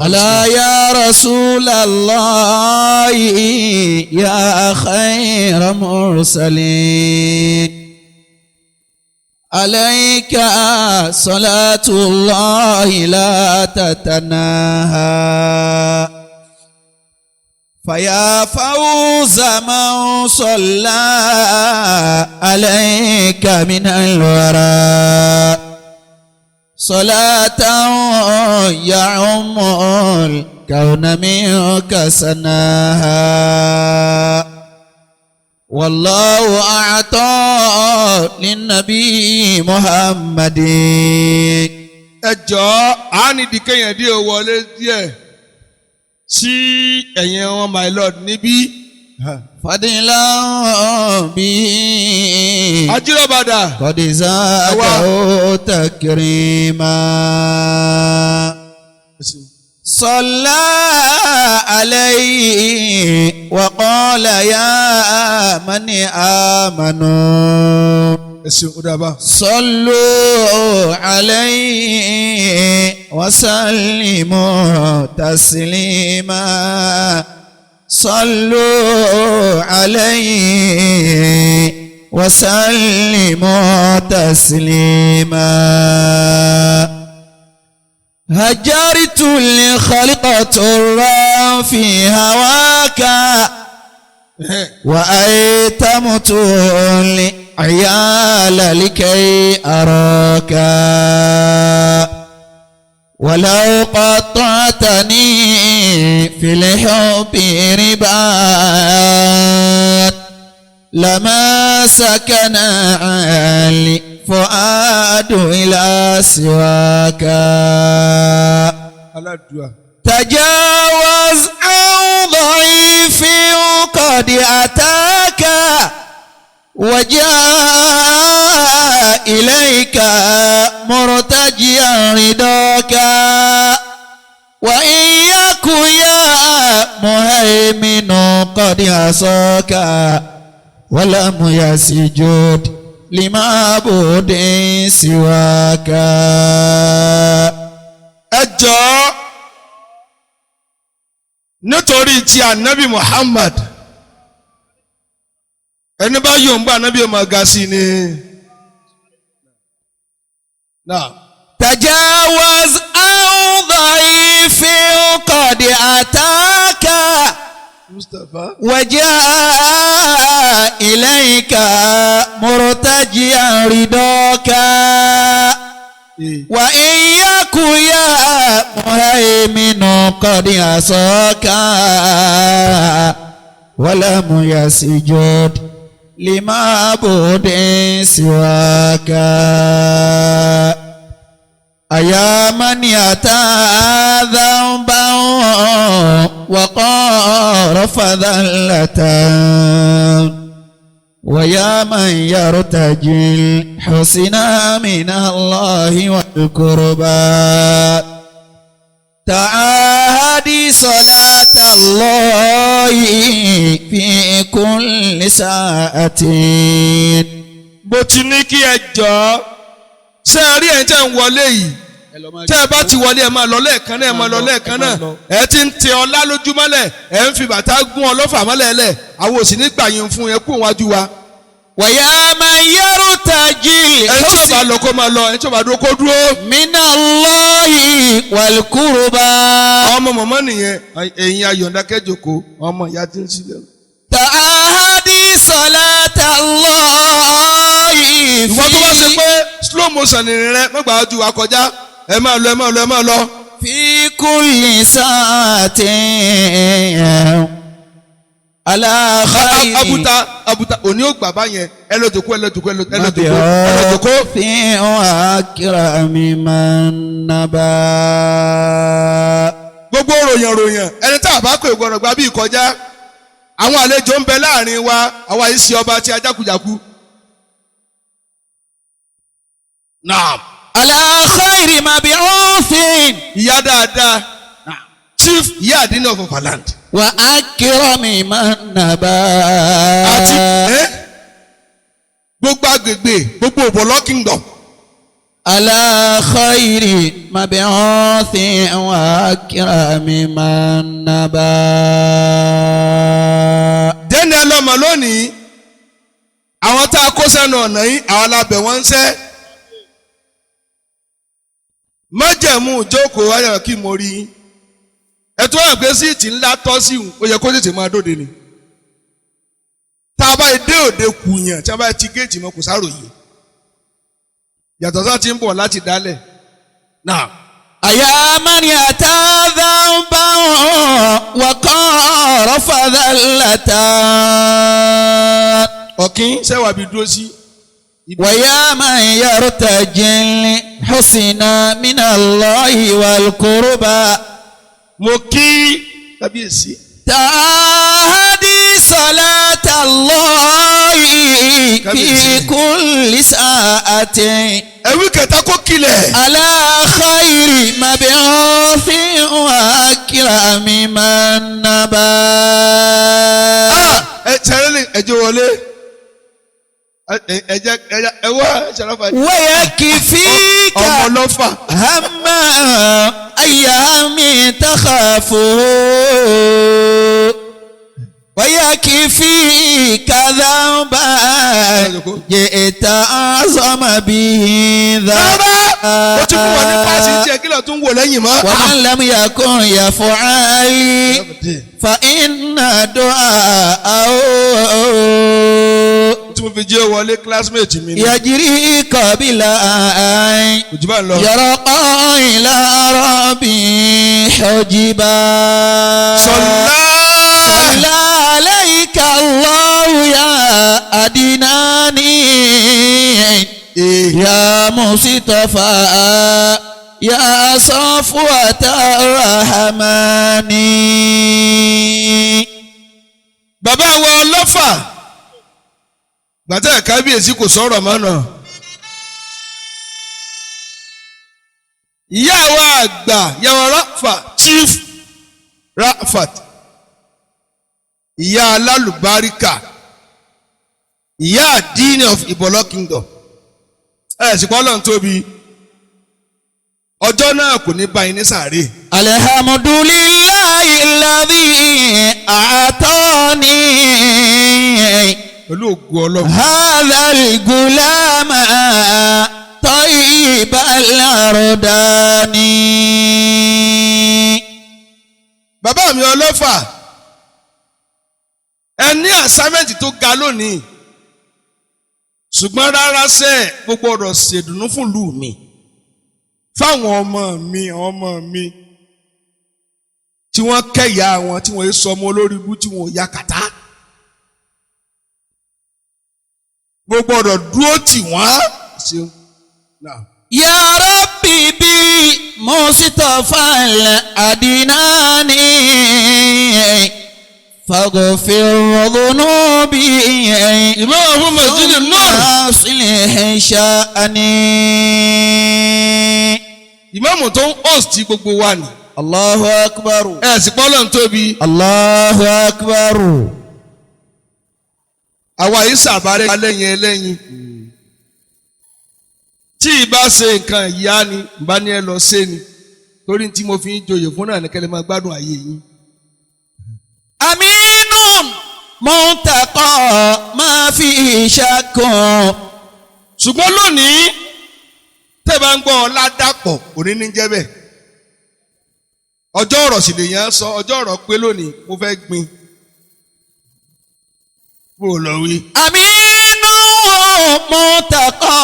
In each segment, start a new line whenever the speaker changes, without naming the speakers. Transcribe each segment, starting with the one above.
ألا يا رسول الله يا خير مرسلين عليك صلاة الله لا تتناهى فيا فوز من صلى عليك من الورى صلاة يعم الكون منك سناها والله أعطى للنبي محمد.
Ẹ jọ̀ọ́, a nídìí kéèyàn díẹ̀ wọlé díẹ̀ sí ẹ̀yìn wọn, my lord, níbí.
فضلا به
Ajírọ̀bàdà.
قد زاده تكريما. صلى عليه وقال يا من آمنوا
Ẹ ṣeun, ó dábàá.
صلوا عليه وسلموا تسليما. صلوا عليه وسلموا تسليما. هجرت الخلق طرا في هواك وأيتمت العيال لكي أراك ولو قطعتني في الحب رباط لما سكن الفؤاد إلى سواك.
Aládùá.
تجاوز عن ضعيف قد أتاك وجاء إليك مرتجيا رضاك وإن يك يا مهيمن قد عصاك ولم يسجد لمعبود سواك.
Ẹ jọ̀ọ́, nítorí ti anabi Muhammad, ẹni bá yóò ń gbà anabi ọmọ ga sí ni. Náà.
تجاوز عن ضعيف قد أتاك
Mustapha.
وجاء إليك مرتجيا رضاك وإن يك يا مهيمن قد عصاك ولم يسجد لمعبود سواك. أيا من أتى ذنبا وقارف ذلة ويا من يرتجي الحسنى من الله والقربى تعاهدي صلاة الله في كل ساعة.
Bó ti ní kí ẹ jọ̀ọ́, ṣé ẹ rí ẹ̀ ń tẹ́ ń wọlé yìí, tẹ́ ẹ bá ti wọlé, ẹ máa lọ lẹ́ẹ̀kan náà, ẹ máa lọ lẹ́ẹ̀kan náà. Ẹ ti ń tẹ ọlá lójúmọ́lẹ̀, ẹ ń fi bàtà gún ọlọ́fà mọ́lẹ̀ lẹ̀. Àwọn òsì nígbà yín fún yẹn kú wájú wa.
ويا من يرتجي
Ẹni tí ó bá
الحسنى
lọ kó máa lọ, ẹni tí ó bá dúró kó dúró.
من الله والقربى.
Àwọn ọmọ mọ̀mọ́ nìyẹn, ẹ̀yin ayọ̀ǹda kẹjọkó ọmọ ìyá tí ń sílẹ̀.
تعاهدي صلاة الله
Ìwọ tó bá ṣe
في
pé slow motion ìrìn rẹ mọ́gbà ojú wa kọjá, ẹ máa lọ, ẹ máa lọ, ẹ máa lọ.
في كل ساعة على خير
Abuta abuta òní ò gbà báyẹn. Ẹ lọ jòkó, ẹ lọ jòkó, ẹ lọ jòkó, ẹ lọ jòkó.
في وأكرم من نبى.
Gbogbo ròyìn ròyìn, ẹni tá a bá kó ìgbọ̀nà gba bí ìkọjá. Àwọn àlejò ń bẹ láàrin wa, àwa yìí ṣe ọba tí ajákujàku. Naam.
على خير مبعوث.
Ìyá dáadáa, chief ìyá àdínní of Ọ̀fàland.
وأكرم من نبى.
Àti gbogbo agbègbè, gbogbo òbọ̀lọ́ kingdom.
على خير مبعوث وأكرم من نبا.
Dẹ́ni ẹlọ́mọ lónìí, àwọn tá a kó sẹ́nu ọ̀nà yìí, àwọn alábẹ̀ wọ́n ń sẹ́. Májẹ̀mú ìjókòó ayọ̀ kí mo rí yín. Ẹ tó wà pé síìtì ńlá tọ́ sí ìhùn, ó yẹ kó tètè máa dóde ni. Tá a bá dé òde kùyàn, tí a bá ti géètì mọ́ kò sáròyé. Yàtọ̀ sá ti ń bọ̀ láti dálẹ̀. Náà.
أيا من يأتى ذنبا وقارف ذلة.
Ọ̀kín sẹ́wà bí dúró sí.
ويا من يرتجي الحسنى من الله والقربى.
Mo kí kábíyèsí.
تعهدي صلاة الله في كل ساعة.
Ẹ̀wí kẹta kó kilẹ̀.
على خير مبعوث وأكرم من نبا.
Ah, ẹ sẹ́rẹ́ ẹ jẹ́ wọlé. Ẹ ẹ jẹ́ ẹ jẹ́ ẹ wá ṣàlọ́fà.
ويكفيك
Ọmọ lọ́fà.
هم أيام تخافه ويكفيك ذنبا جئت أعظم به.
Rárá, ó ti fún wọn ní páàsì
ذنبا
tiẹ̀ kí ló tún wò lẹ́yìn mọ́.
ومن لم يكن يفعل فإن دعاءه
Tí mo fi jẹ́ wọlé classmate mi ni.
يجري قبل أن
Kò jù bá ń lọ.
يرقى إلى ربي حجبا.
Sọlá.
صلى عليك الله يا أدناني.
Ee.
يا مصطفى يا صفوة الرحمن.
Bàbá wa ọlọ́fà. Gbàtẹ́ kábíyèsí kò sọ̀rọ̀ mọ́ náà. Ìyá wa àgbà yàwó Rafa Chief Rafat. Ìyá alálùbáríkà. Ìyá àdínì of Ìbọ̀lọ́ Kingdom. Ẹ sì kọ́ lọ́n tóbi. Ọjọ́ náà kò ní bá yín ní sàárè.
الحمد لله الذي أعطاني
Pẹ̀lú ògo Ọlọ́run.
هذا الغلام طيب الأردان.
Bàbá mi ọlọ́fà, ẹ ní assignment tó ga lónìí, ṣùgbọ́n rárá sẹ́ gbogbo ọ̀rọ̀ ṣèdùnnú fún ìlú mi, fáwọn ọmọ mi, àwọn ọmọ mi tí wọ́n kẹ́yà wọn, tí wọ́n sọ ọmọ olórí ibú, tí wọ́n ya kàtá, gbogbo ọ̀rọ̀ dúró tì wọ́n ṣeun náà.
يا ربي بمصطفى الأدناني فاغفر ذنوبي.
Ìmọ̀ fún Masjid Nur.
أصلح شأني.
Ìmáàmù tó ń host gbogbo wa ni.
الله أكبر.
Ẹ sì pọ́ lọ́n tóbi.
الله أكبر.
Àwa yìí sàbárẹ́ alẹ́yìn ẹlẹ́yin. Tí ìbá ṣe nǹkan ìyá ni ìbá ní ẹ lọ ṣe ni, torí tí mo fi ń joyè fún náà ní kẹ́lẹ́ máa gbádùn ayé yín.
أمين منتقى ما فيه شك.
Ṣùgbọ́n lónìí tẹ́ bá ń gbọ́ ọlá dàpọ̀ òní ní jẹ́ bẹ́ẹ̀. Ọjọ́ ọ̀rọ̀ sì lè yẹn sọ ọjọ́ ọ̀rọ̀ pé lónìí mo fẹ́ gbin. Bó o lọ wí.
أمين منتقى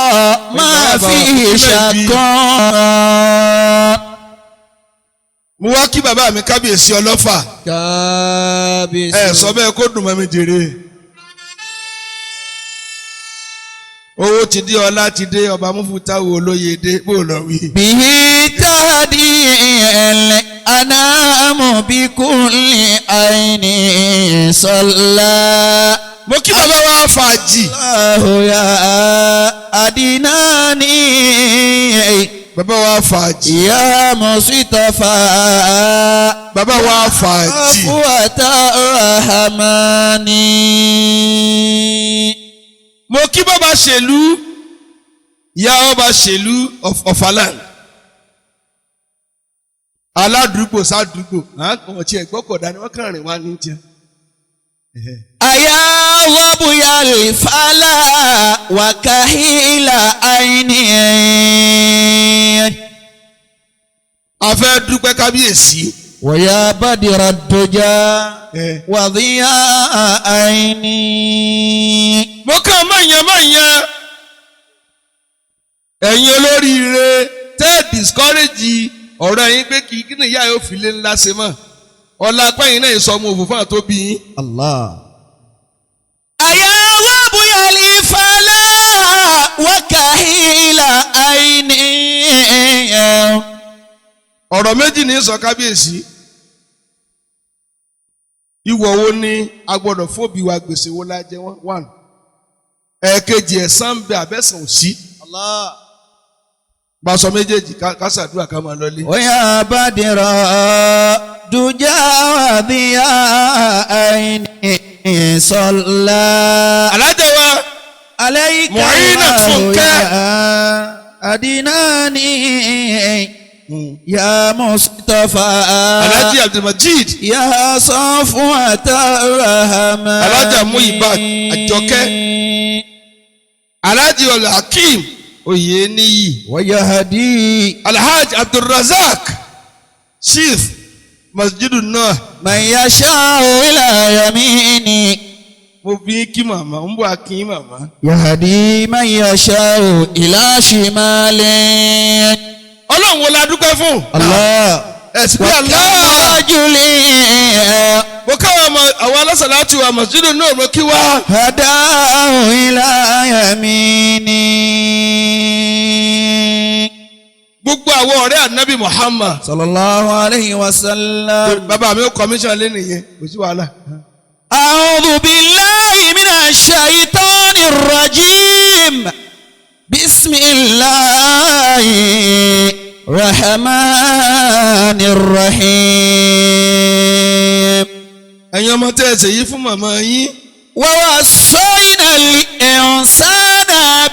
ما فيه شك.
Mo wá kí bàbá mi kábíyèsí ọlọ́fà.
Kábíyèsí.
Ẹ sọ bẹ́ẹ̀ kó dùn mọ́ mi jèrè. Owó ti dé, ọlá ti dé, ọba Mufutawu olóye dé, bó lọ wí.
به تهدي الأنام بكل عين صلى.
Mo kí bàbá wa fàájì.
الله يا أدناني.
Bàbá wa fàájì.
يا مصطفى.
Bàbá wa fàájì.
صفوة الرحمن.
Mo kí bàbá ṣèlú. Ìyá ọba ṣèlú of Ọ̀fàland, aládùúgbò sádùúgbò, àwọn tí ẹ gbọ́kọ̀dá ni wọ́n kàn rìn wá ní tiẹ̀.
أيا ظبي الفلا وكهيل عيني.
A fẹ́ dúpẹ́ kábíyèsí.
ويا بدر الدجى وضياء عيني.
Mo kàn mọ̀nyán mọ̀nyán, ẹ̀yin olóríire tẹ́ ẹ̀ discourage ọ̀rọ̀ ẹ̀yin pé kì í kí ni ìyá yóò fi lé ńlá ṣe mọ́ ọ̀la pẹ́yìn náà ìsọmọ òfò fún àtòbí yín.
الله. أيا ظبي الفلا وكهيل عيني.
Ọ̀rọ̀ méjì ní sọ kábíyèsí. Ìwọ̀ wo ni a gbọ́dọ̀ fóbi wa? Gbèsè wo la jẹ wọ́n? One. Ẹ̀ẹ̀kejì, ẹ̀san ń bẹ àbẹ̀sàn ò sí?
الله.
Bá a sọ méjèèjì, ká ṣàdúrà, ká máa lọlé.
ويا بدر دجى وضياء عيني، صلى
Alájà wa
عليك
Mu'inat
الله.
Funke.
يا أدناني، يا مصطفى.
Alhaji Abdulmajid.
يا صفوة الرحمن.
Alhaja Muibat Àjọkẹ́. Alhaji Hakeem Oyeniyi.
ويهدي
Alhaji Abdulrazak, Chief Masjidu náà.
من يشاء إلى يميني.
Mo fi kí màmá ń bọ̀, akin màmá.
يهدي من يشاء إلى شماله.
Ọlọ́run wo la dúpẹ́ fún?
الله.
Ẹ̀sìn pé Allah.
رجل
Mo káwọn ọmọ àwọn alásàlátù wa Masjidu náà, mo kí wa.
هداه إلى يمينه.
Gbogbo àwọn ọ̀rẹ́ Ànábì Muhammad.
صلى الله عليه وسلم.
Bàbá mi ó commission lé nìyẹn, kò sí wàhálà.
أعوذ بالله من الشيطان الرجيم، بسم الله الرحمن الرحيم.
Ẹ̀yin ọmọ tẹ́ ẹ ṣèyí fún màmá yín.
ووصينا الإنسان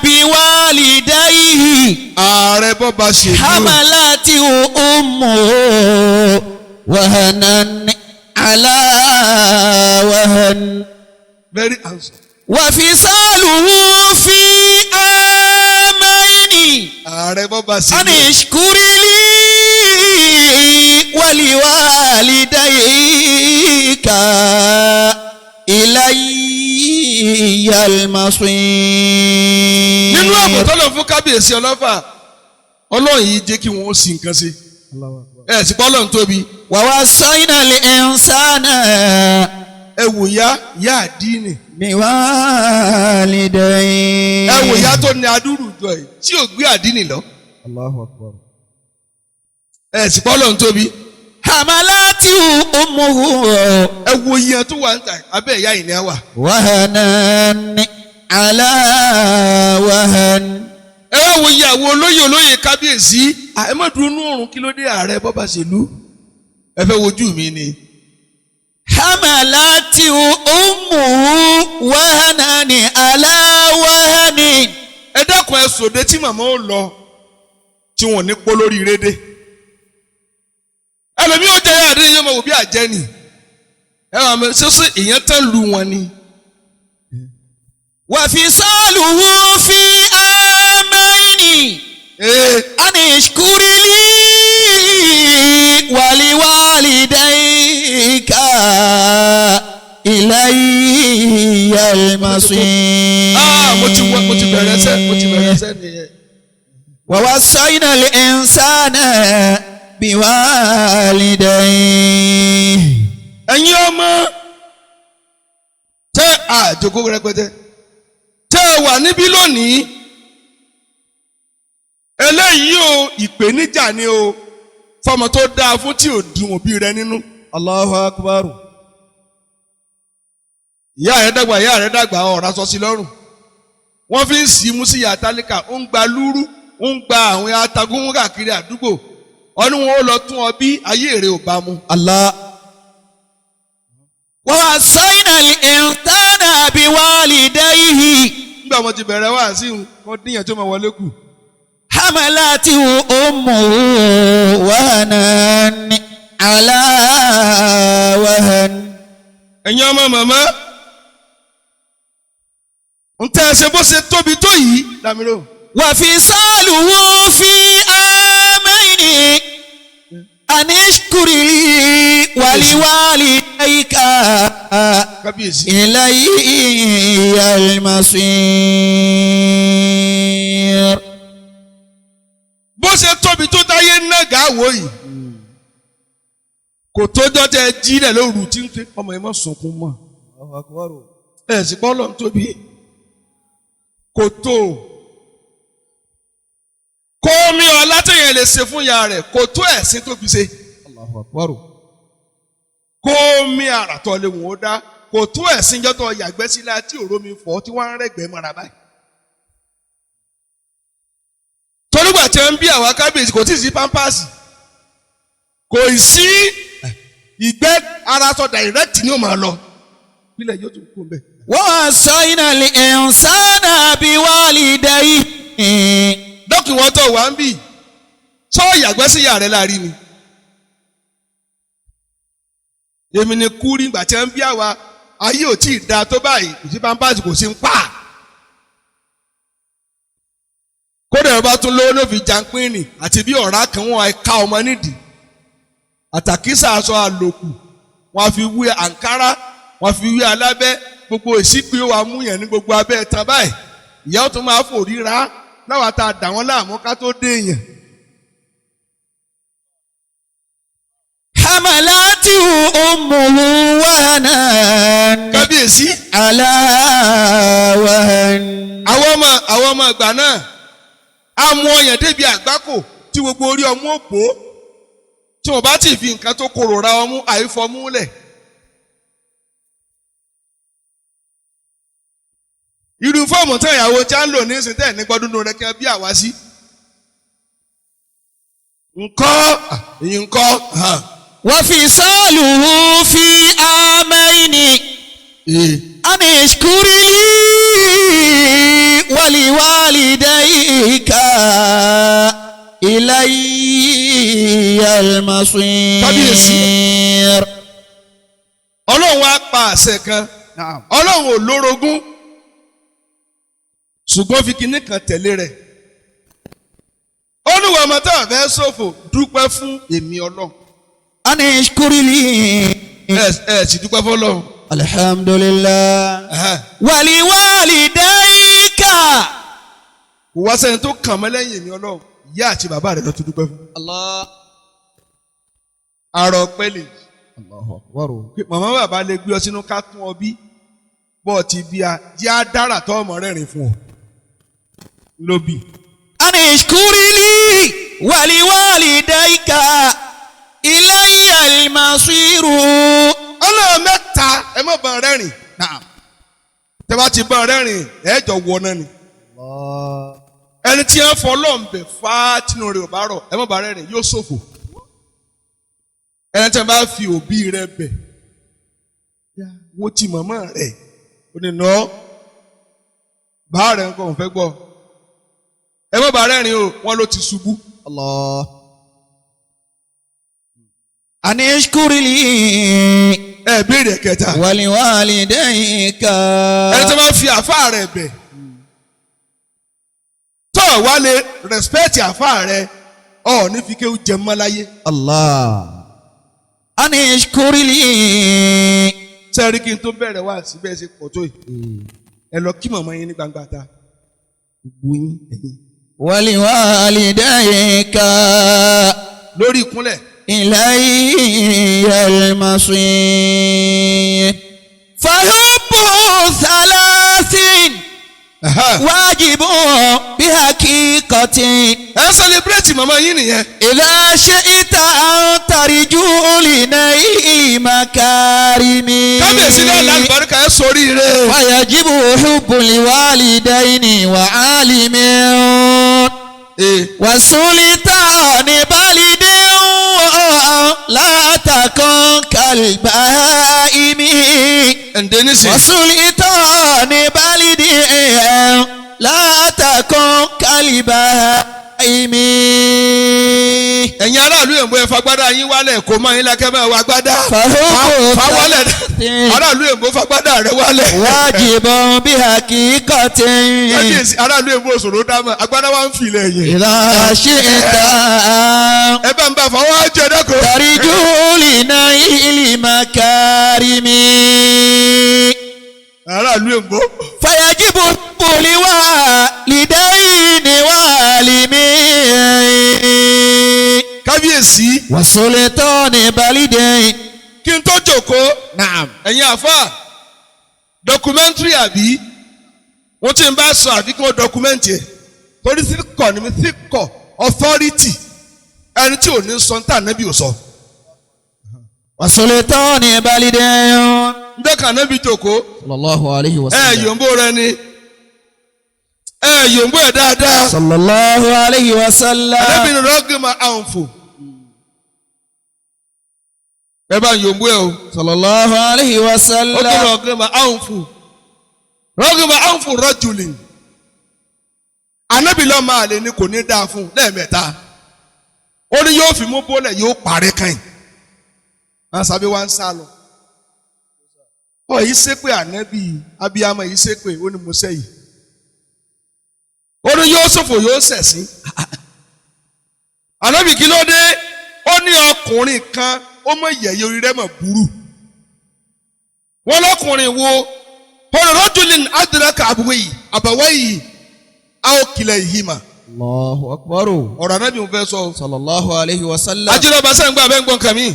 بوالديه.
Ààrẹ bọ́ba ṣèlú.
حملته أمه وهنا على وهن.
Very handsome.
وفصاله في عامين.
Ààrẹ bọ́ba
أن
ṣèlú.
اشكر لي ولوالديك إلي المصير.
Nínú ààbò tọ́lọ̀ fún kábíyèsí ọlọ́fà, Ọlọ́run yìí jẹ́ kí wọ́n ó sì nǹkan ṣe. Ẹ sì pọ́ Ọlọ́run tóbi.
ووصينا الإنسان
Ẹ wò ya ya àdínì.
بوالديه.
Ẹ wò ya tó ní adúrú ìjọ yìí tí ò gbé àdínì lọ.
الله أكبر.
Ẹ sì pọ́ Ọlọ́run tóbi.
حملته أمه
Ẹ wo iye tó wà ń tà abẹ́ ìyá yìí ni a wà.
وهنا على وهن.
Ẹ wá wo iye àwọn olóyè olóyè kábíyèsí. Ẹ má dúró nú òrùn, kí ló dé? Ààrẹ bọ́ba ṣèlú. Ẹ fẹ́ wojú mi ni.
حملته أمه وهنا على وهن.
Ẹ dákun, ẹ sòde tí màmá ó lọ tí wọn ò ní pọ́ lórí rédé. Ẹlòmíì ó jẹ́ àdéhùn yóò máa wò bí àjẹ́ ni. Ẹ wà mọ ṣé ìyẹn tán lu wọn ni.
وفصاله في عامين.
Ee.
أن اشكر لي ولوالديك إلي المصير.
Ah, mo ti bẹ̀rẹ̀ ẹsẹ̀, mo ti bẹ̀rẹ̀ ẹsẹ̀ nìyẹn.
ووصينا الإنسان بوالديه.
Ẹ̀yin ọmọ tẹ́ àjòkó rẹpẹtẹ tẹ́ ẹ wà níbí lónìí, eléyìí o, ìpèníjà ni o fọmọ tó dáa fún tí ò dùn òbí rẹ nínú.
الله أكبر.
Ìyá rẹ dàgbà, ìyá rẹ dàgbà, ọ̀rá sọ sí lọ́rùn, wọ́n fi ń sì mú sí ìyá tálíkà, ó ń gba lúrú, ó ń gba àwọn atagún káàkiri àdúgbò, ọdún wọn ó lọ tún ọ bí ayé rẹ ò bá mu.
الله. ووصينا الإنسان بوالديه.
Nígbà wọn ti bẹ̀rẹ̀ wá sí wọn díyàn tó máa wọlé kù.
حملته أمه وهنا على وهن.
Ẹ̀yin ọmọ màmá ń tẹ́ ẹ ṣe bó ṣe tóbi tó yìí lámìlò.
وفصاله في عامين أن اشكر لي ولوالديك
Kábíyèsí.
إلي المصير.
Bó ṣe tóbi tó táyé nága wò yìí kò tó jọ́tẹ̀ jílẹ̀ lóru tí ń pè ọmọ ẹ má sunkún mọ́ ẹ sì pọ́ lọ́n tóbi kò tó kó mi ọlá téèyàn lè ṣe fún ìyá rẹ̀ kò tó ẹ̀sìn tó fi ṣe kó mi àràtọ̀ lè wọ́n ó dá kò tó ẹ̀sìn jọ́tọ̀ yàgbẹ́ sílẹ̀ tí òró mi fọ́ tí wọ́n ń rẹ̀gbẹ́ mọ́ra báyìí. Torígbà tí wọ́n ń bí àwa kábíyèsí kò tí ì sí pampasì kò ì sí ìgbẹ́ ara sọ direct ni ó máa lọ bílẹ̀ yóò tún kú bẹ́ẹ̀.
ووصينا الإنسان بوالديه.
Dọ́kì wọn tó wà ń bì sọ ìyàgbẹ́ sí ìyá rẹ̀ láàrin ni. Èmi ni kú rí ìgbà tí wọ́n ń bí àwa ayé ò tí ì da tó báyìí kò sí pampasì kò sí ń pa. Kódà ẹ bá tún lówó ló fi janpínrìn àti bí ọ̀rá kan wọn ká ọmọ nídìí àtàkísà aṣọ àlòkù wọn á fi wé àǹkárá wọn á fi wé alábẹ́ gbogbo ìsípè wa mú yẹn ní gbogbo abẹ́ tán báyìí ìyá ó tún máa fò ríra láwa tá a dà wọ́n láàmú ká tó dé èèyàn.
حملته أمه وهنا
Kábíyèsí.
على وهن.
Àwọn ọmọ ìgbà náà á mú ọyàn débi àgbákò tí gbogbo orí ọmú òpó tí wọn bá ti fi nǹkan tó korò ra ọmú àìfọmú lẹ̀. Irú fọ́ọ̀mù tí ìyàwó tí a ń lò ní ìsìn tẹ̀ ní gbọ́dúnú rẹ̀ kí wọ́n bí àwa sí. Ńkọ́ èyí ńkọ́.
وفصاله في عامين أن اشكر لي ولوالديك إلي المصير.
Ọlọ́run á pa àṣẹ kan.
نعم.
Ọlọ́run ò lórogún ṣùgbọ́n fi kinní kan tẹ̀lé rẹ̀. Olúwa ọmọ tó fẹ́ ṣòfò dúpẹ́ fún èmi Ọlọ́run.
أن اشكر لي.
Ẹ ẹ sì dúpẹ́ fọlọ́run.
الحمد لله.
Ẹhẹ́n.
ولوالديك.
Kò wá sẹ́ni tó kàn mọ́ lẹ́yìn èmi Ọlọ́run ìyá àti bàbá rẹ̀ ló tún dúpẹ́ fún.
الله.
Àrò ọpẹ́ lè yí.
الله أكبر.
Pé màmá bàbá lè gbé ọ sínú ká tún ọ bí bọ́ ọ ti bí a jẹ́ á dára tọ́ ọmọ rẹ̀ rìn fún ọ. Lóbì.
أن اشكر لي ولوالديك إلي المصير.
Ọlọ́run mẹ́ta ẹ má bá rẹ́rìn.
نعم.
Tẹ́ bá ti bá rẹ́rìn ẹ jọ wọ náà ni.
الله.
Ẹni tí ẹ fọ ọlọ́ọ̀bẹ fá tinú rẹ̀ ò bá rọ̀ ẹ má bá rẹ́rìn yóò ṣòfò. Ẹni tí ẹ bá fi òbí rẹ̀ bẹ̀ wo ti màmá rẹ̀ ó ní nà bá rẹ̀ ń kọ́ òun fẹ́ gbọ́. Ẹ má bá rẹ́rìn o wọ́n ló ti ṣubú.
الله. أن اشكر لي
Ẹ béèrè kẹta.
ولوالديك.
Ẹni tí wọ́n bá fi àfáà rẹ̀ bẹ̀ tó o wá lè rẹ̀spẹ̀tì àfáà rẹ̀ ọ̀ ní fi kéwú jẹ mọ́ láyé.
الله. أن اشكر لي.
Sẹ́ẹ̀rí kí n tó bẹ̀rẹ̀ wá sí bẹ́ẹ̀ ṣe pọ̀ tó yìí ẹ lọ kí màmá yín ní gbangba ta gbogbo yín ẹ̀yin
ولوالديك
lórí ìkúnlẹ̀.
إلي المصير. فحب ثلاث واجب بحقيقة.
Ẹ celebrate màmá yín nìyẹn.
إذا شئت أن ترجو لنيل مكارم.
Kábíyèsí náà lálùbáríkà ẹ sórí rẹ.
ويجب حب الوالدين وعالم وسلطان بلد لا تكن كالبهائم.
Ǹdẹ́ nísìnyí.
وسلطان بلد لا تكن كالبهائم.
Ẹ̀yin aráàlú èèmọ̀ ẹ fagbádá yín wálẹ̀ kó mọ́ yín lákẹ́ máa wá gbádá.
فحب
Fáwálẹ̀ aráàlú èèmọ̀ fagbádá rẹ wálẹ̀.
واجب بحقيقة
Kábíyèsí aráàlú èèmọ̀ òṣòro dámọ̀ agbádá wa ń filẹ̀ yẹn.
إذا شئت
Ẹ bá ń bá fọwọ́ jẹ dẹ́kun.
ترجو لنيل مكارم
Aráàlú èèmọ̀.
فيجب حب الوالدين والمين
Kábíyèsí
وسلطان بلد
kí n tó jòkó
نعم
ẹ̀yin àfáà documentary àbí wọ́n ti ń bá sọ àbí kí wọ́n document ẹ̀ torí síkọ̀ ni mi síkọ̀ authority ẹni tí ò ní sọ ní tànàbí ò sọ.
وسلطان بلد
Ǹjẹ́ kànábì jòkó
صلى الله عليه
ẹ
وسلم
yòǹbó rẹ ni ẹ yòǹbó ẹ dáadáa
صلى الله عليه وسلم
ànábì ní rọ́gìmọ̀ àǹfò ẹ bá ń yòǹbó ẹ o
صلى الله عليه
ó kí
وسلم
rọ́gìmọ̀ àǹfò rọ́gìmọ̀ àǹfò rọ́jùlì ànábì lọ́ọ́ máa lè ní kò ní dáa fún un lẹ́ẹ̀mẹ́ta ó ní yóò fi mú bólẹ̀ yóò parí kan yìí àwọn sábẹ́ wa ń sá lọ ọ yìí ṣépè ànábì abiyamọ yìí ṣépè ó ní mo ṣe yìí ó ní yóò ṣòfò yóò ṣẹ̀sín ànábì kí ló dé ó ní ọkùnrin kan ó mọ ìyẹ̀yẹ orí rẹ̀ mọ̀ burú wọn lọkùnrin wo rọ́jùlín adraka àbúwẹ̀yì àbàwẹ̀yì àókìlẹ̀ ìhìmà
الله أكبر
ọ̀rọ̀ ànábì mo fẹ́ sọ o.
صلى الله عليه وسلم
ajílọba sẹ́ǹgbà abẹ́ ń gbọ́n kàmí.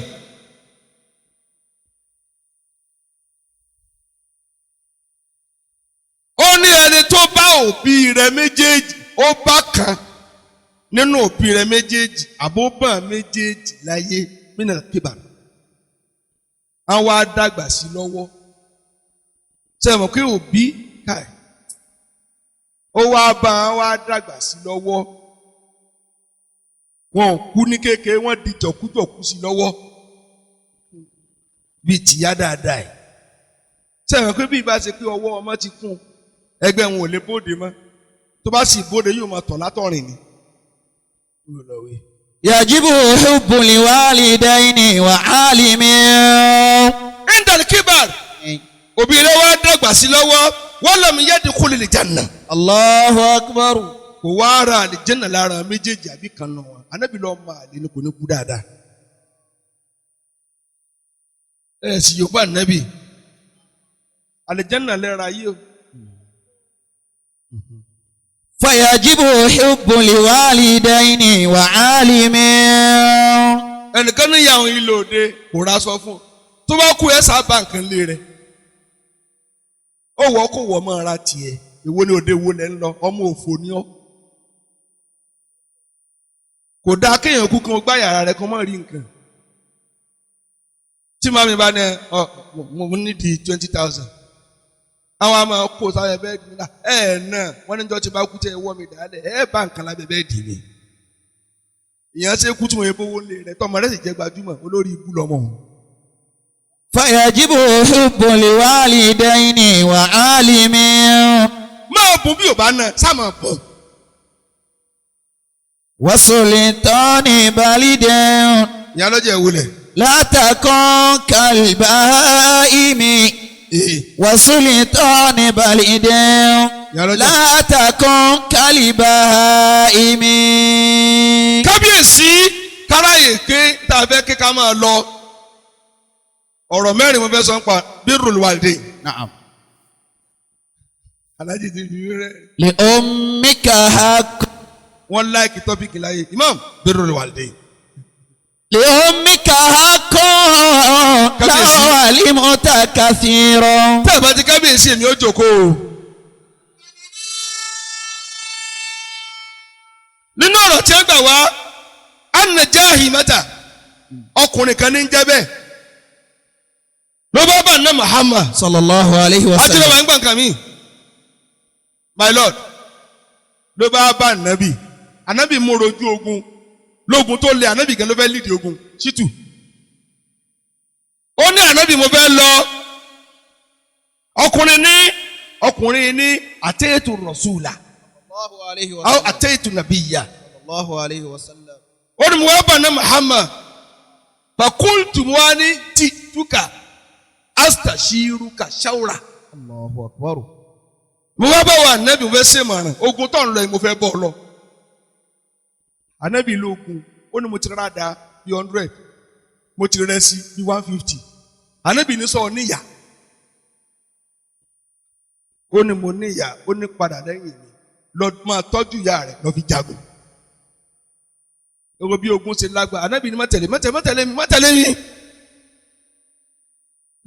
ó ní ẹni tó bá òbí rẹ̀ méjèèjì ó bá kan nínú òbí rẹ̀ méjèèjì àbóbọ̀n méjèèjì láyé mínà kíbà àwọn adàgbà sí lọ́wọ́ sẹ́wọ̀n pé òbí káì ó wá bá àwọn adàgbà sí lọ́wọ́ wọn ò kú ní kékeré wọn di jọkújọkú sí lọ́wọ́ bíi tìyá dáadáa ẹ̀ sẹ́wọ̀n pé bí ibà ṣe pé ọwọ́ ọmọ ti kún ẹgbẹ́ wọn ò lè bóde mọ́ tó bá sì bóde yóò máa tọ̀ látọ̀rìn ni.
يجب حب الوالدين وعالم
indal kibar òbí rẹ wá dàgbà sí lọ́wọ́ wọ́n lọ́mú yẹ́dí kúlì lè jànà
الله أكبر
kò wá ra àlìjẹ́nà lára méjèèjì àbí kan nù wọn anábì lọ́ọ́ máa lè ní kò ní kú dáadáa. Ẹ sì yóò bá nábì àlìjẹ́nà lẹ́ra yìí o.
فيجب حب الوالدين وعالم
Ẹnìkan ní ìyá àwọn ilé òde kò ra aṣọ fún un tó bá kú ẹ sábà nǹkan lé rẹ ó wọ kó wọ mọ́ ara tiẹ̀ èwo ni òde wo lẹ́ ń lọ ọmọ òfò ni ọ́ kò dáa kéèyàn kú kan gbá yàrá rẹ kan mọ́ rí nǹkan tí màmí bá ní ọ mo ní di 20,000 àwọn àmọ́ kó sábẹ́ bẹ́ẹ̀ dì náà ẹ̀ náà wọ́n ní jọ́ tí bá kú tẹ́ ẹ wọ́ mi dàálẹ̀ ẹ bá nǹkan lábẹ́ bẹ́ẹ̀ dì ní ìyẹn ṣe kú tí wọ́n yẹ bówó lé rẹ tọmọ rẹ sì jẹ́ gbajúmọ̀ olórí ibú lọmọ òun.
فيجب حب الوالدين وعالم
Máa bùn bí ò bá náà sá máa bùn.
وسلطان بلد
Ìyá lọ́jọ́ ìwúlẹ̀.
لا تكن كالبهائم وسلطان بلد
Ìyá lọ́jọ́.
لا تكن كالبهائم
Kábíyèsí káráyè ké tá a fẹ́ ké ká máa lọ ọ̀rọ̀ mẹ́rin mo fẹ́ sọ nípa birrul walidayn.
نعم
Alájí ti fi rẹ.
لأمك حق
Wọ́n like topic láyé imam birrul walidayn.
لأمك حق
Kábíyèsí.
لو علمت كثيرا
Tẹ́ ẹ bá ti kábíyèsí èmi ó jókòó o. Nínú ọ̀rọ̀ tí wọ́n gbà wá anna jahimata ọkùnrin kan ní ń jẹ́ bẹ́ẹ̀ ló bá bá ná Muhammad
صلى الله عليه
ajílẹ̀
وسلم
wa ń gbọ̀n kan mi my lord ló bá bá ànábì ànábì mú rojú ogun lógun tó le ànábì gan ló fẹ́ lídìí ogun ṣítù ó ní ànábì mo fẹ́ lọ ọkùnrin ní ọkùnrin ní àtẹ́yẹ̀tù rọ̀ṣùlà àtẹ́yẹ̀tù nàbíyà
Allahu alayhi wa sallam.
Ó ní mo wá bá ní Muhammad fakultu mo wá ní tìtúkà astashiruka shawra.
Allahu akbar.
Mo wá bá wa ànábì, mo fẹ́ ṣèmọ̀ràn ogun tó ń lọ yìí, mo fẹ́ bọ̀ lọ. Ànábì lóògùn, ó ní mo ti rárá da bí 100, mo ti rẹ sí bí 150. Ànábì ní sọ níyà, ó ní mo níyà, ó ní padà lẹ́yìn mi lọ máa tọ́jú ìyá rẹ̀ lọ fi jagun. Gbogbo bí ogun ṣe lágbá, ànábì ní má tẹ̀lé, má tẹ̀lé, má tẹ̀lé mi, má tẹ̀lé mi,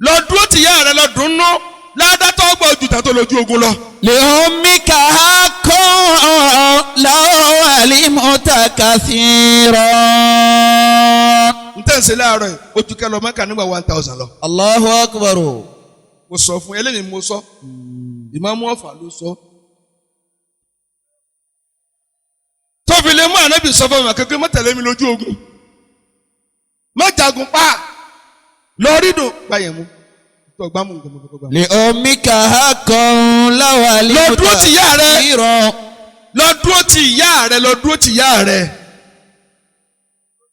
lọ dúró tì ìyá rẹ̀, lọ dùnnú ládàtọ̀ ọgbà ojú tàtó lójú ogun lọ.
لأمك حق لو علمت كثيرا.
N tẹ́ ń ṣe láàárọ̀ yìí ojú kẹ́ lọ mẹ́ka nígbà 1,000 lọ.
Allahu akbar.
Mo sọ fún ẹlẹ́ni, mo sọ, ìmáàmù Ọ̀fà ló sọ. Tó fi lè mú ànábì sọ fún mi akẹ́kọ̀ọ́, má tẹ̀lé mi lójú ogun, má jagun pa lọ rí dùn gbà yẹn mú tó gbá mú nǹkan mú tó gbá mú.
لأمك حق لو
Lọ
علمت
dúró ti ìyá rẹ.
كثيرا.
Lọ dúró ti ìyá rẹ, lọ dúró ti ìyá rẹ.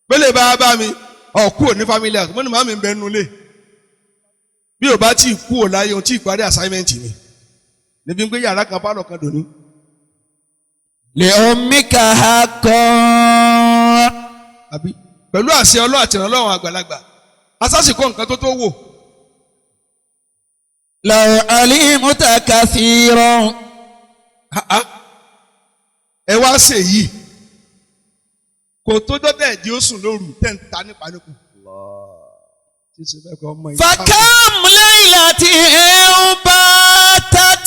Bẹ́lẹ̀ bá bá mi ọ̀kú òní family house, mo ní màmí ń bẹ nulẹ̀ bí o bá tí ì kú ò láyé o tí ì parí assignment mi níbi ń gbé yàrá kan pálọ̀ kan dòní.
لأمك حق.
Àbí pẹ̀lú àṣẹ Ọlọ́run àti ìrànlọ́wọ́ àgbàlagbà asásìkò nǹkan tó tó wò.
لو علمت كثيرا.
Ah, ah. Ẹ wá ṣe yìí kò tó dọ́tẹ̀ ẹ̀dí ó sùn lóru tẹ̀ ń ta nípa nípò. Tí ṣe bẹ́ẹ̀ kọ́ ọmọ yìí.
فكم ليلة باتت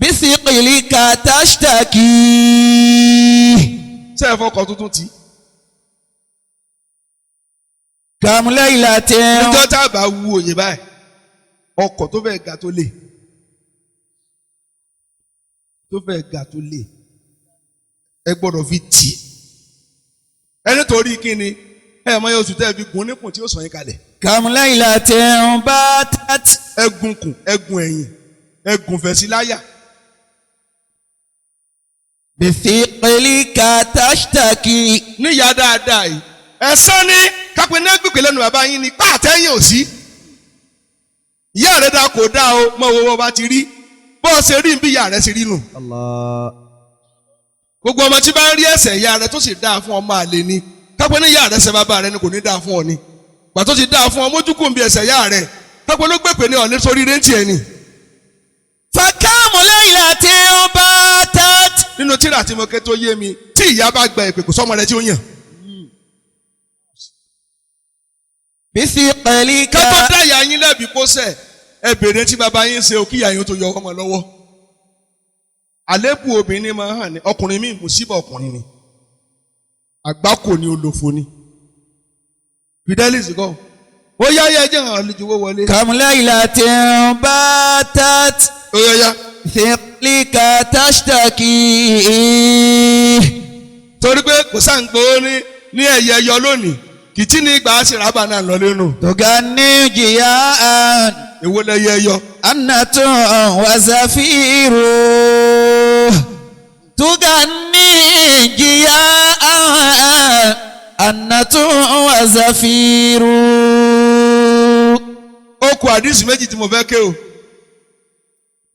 بثقلك تشتكي.
Ṣé ẹ fọkọ̀ tuntun tì í?
كم ليلة.
Níjọ́ tá a bá wu òye báyìí, ọkọ̀ tó fẹ́ ga tó lè, tó fẹ́ ga tó lè, ẹ gbọ́dọ̀ fi tì í. Ẹ nítorí kíni ẹ mọ oṣù tẹ́ ẹ fi gùn nípùn tí ó sàn yín kalẹ̀.
كم ليلة باتت.
Ẹ gun kùn, ẹ gun ẹ̀yìn, ẹ gun fẹ̀sí láyà.
بثقلك تشتكي.
Níyà dáadáa yìí, ẹ̀sán ní kápẹ́ ní gbèpè lẹ́nu bàbá yín ni pàtẹ́yìn ò sí. Ìyá rẹ̀ dá kò dá o, mọ owó bá ti rí bó o ṣe rí bí ìyá rẹ̀ ṣe rí nù.
الله.
Gbogbo ọmọ tí bá ń rí ẹ̀ṣẹ̀ ìyá rẹ̀ tó sì dáa fún ọmọ àlè ni, kápẹ́ ní ìyá rẹ̀ ṣe bàbá rẹ̀ ni kò ní dáa fún ọ ni, gbà tó ti dáa fún ọ mójúkùn bí ẹ̀ṣẹ̀ ìyá rẹ̀, kápẹ́ ló gbèpè ní ọ̀lẹ́ sórí réntì ẹ̀ ni.
فكم ليلة باتت.
Nínú tíra tí mo ké tó yé mi, tí ìyá bá gba ìpè, kò sọ́mọ rẹ̀ tí ó yàn.
بثقلك.
Ká tó dá ìyá yín lẹ́bi kó sẹ̀, ẹ bèrè tí bàbá yín ṣe o kí ìyá yín tó yọ ọmọ lọ́wọ́. Àlébù obìnrin máa hàn ní ọkùnrin míì, mùsíbà ọkùnrin ni, àgbákò ni, olòfò ni. Fidelis kọ́ ó yá yá jẹ́ àwọn àlejò owó wọlé.
كم ليلة باتت
Ó yá yá.
ثقلك تشتكي.
Torí pé kò sáà ń gbowó ní ẹ̀yẹ yọ lónìí kìtì ní ìgbà àṣìrábà náà lọ lẹ́nu.
تغني جياء.
Èwo lẹ́yẹ yọ.
أنة وزفير. تغني جياء أنة وزفير.
Ó kù àdísì méjì tí mo fẹ́ ké o,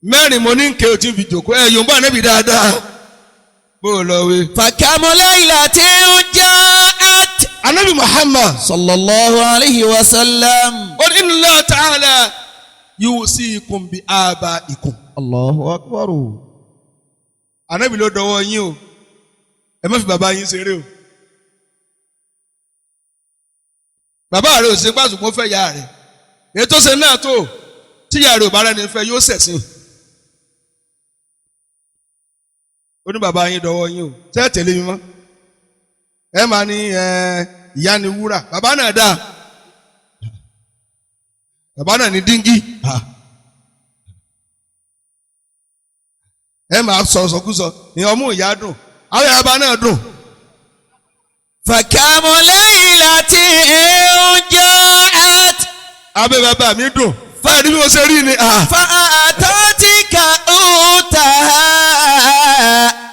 mẹ́rin mo ní ké o tí n fi jòkó ẹ yòǹbá níbi dáadáa bó o lọ wé.
فكم ليلة جاءت.
Anabi Muhammad
صلى الله عليه وسلم.
ó ní inna Allah ta'ala yusikum bi abaikum.
الله أكبر.
Anabi ló dọwọ́ yín o, ẹ má fi bàbá yín ṣeré o. Bàbá rẹ ò ṣe pàṣùpọ̀ fẹ́ ya rẹ̀, ètò ṣe náà tó tí ìyá rẹ̀ ò bá rẹ́ni fẹ́ yóò ṣẹ̀sìn. Ó ní bàbá yín dọwọ́ yín o, ṣé ẹ tẹ̀lé mi mọ́? Ẹ máa ní ẹ ìyá ni wúrà, bàbá náà dáa, bàbá náà ní díngí. Ẹ máa sọ sọkúsọ ní ọmú ìyá dùn, àwọn ìyá bá náà dùn.
فكم ليلة جاءت.
Abẹ́ bàbá mi dùn fáyọ̀ ní bí mo ṣe rí ni.
فأعطتك أوتها.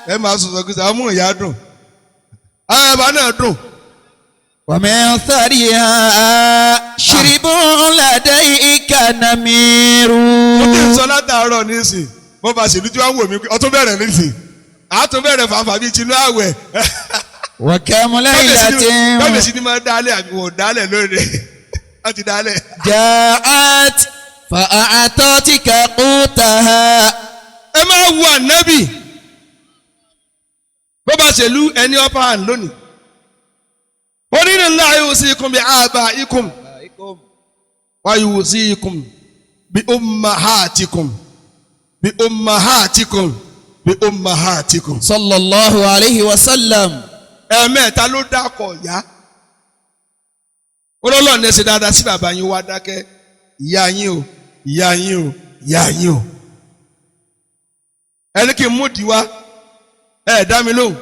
Ẹ máa sọ sọkúsọ, ọmú ìyá dùn. Àbá náà dùn.
ومن ثريها شرب لديك نمير.
Mo ti ń sọ látàárọ̀ nísìn, bó ba ṣèlú tí wọ́n wò mí pé ọtún bẹ̀rẹ̀ nísìn, àtún bẹ̀rẹ̀ fàáfàá bíi tinú àwẹ̀.
وكم ليلة
Kábíyèsí ni máa dálẹ̀ àbí wọ́n dálẹ̀ lónìí, wọ́n ti dálẹ̀.
جاءت فأعطتك قوتها.
Ẹ máa wo ànábì, bó ba ṣèlú ẹni upper hand lónìí. Onínú ńlá yusikum bi abaikum wa yusikum bi ummahatikum bi ummahatikum bi ummahatikum.
صلى الله عليه وسلم.
Ẹ̀ẹ̀mẹ́ta ló dákọ̀ ìyá. Olólùwà ní ẹsẹ̀ dáadáa sí bàbá yín, wá dákẹ́, ìyá yín o, ìyá yín o, ìyá yín o. Ẹni kí n mú di wá, ẹ dá mi lóhùn.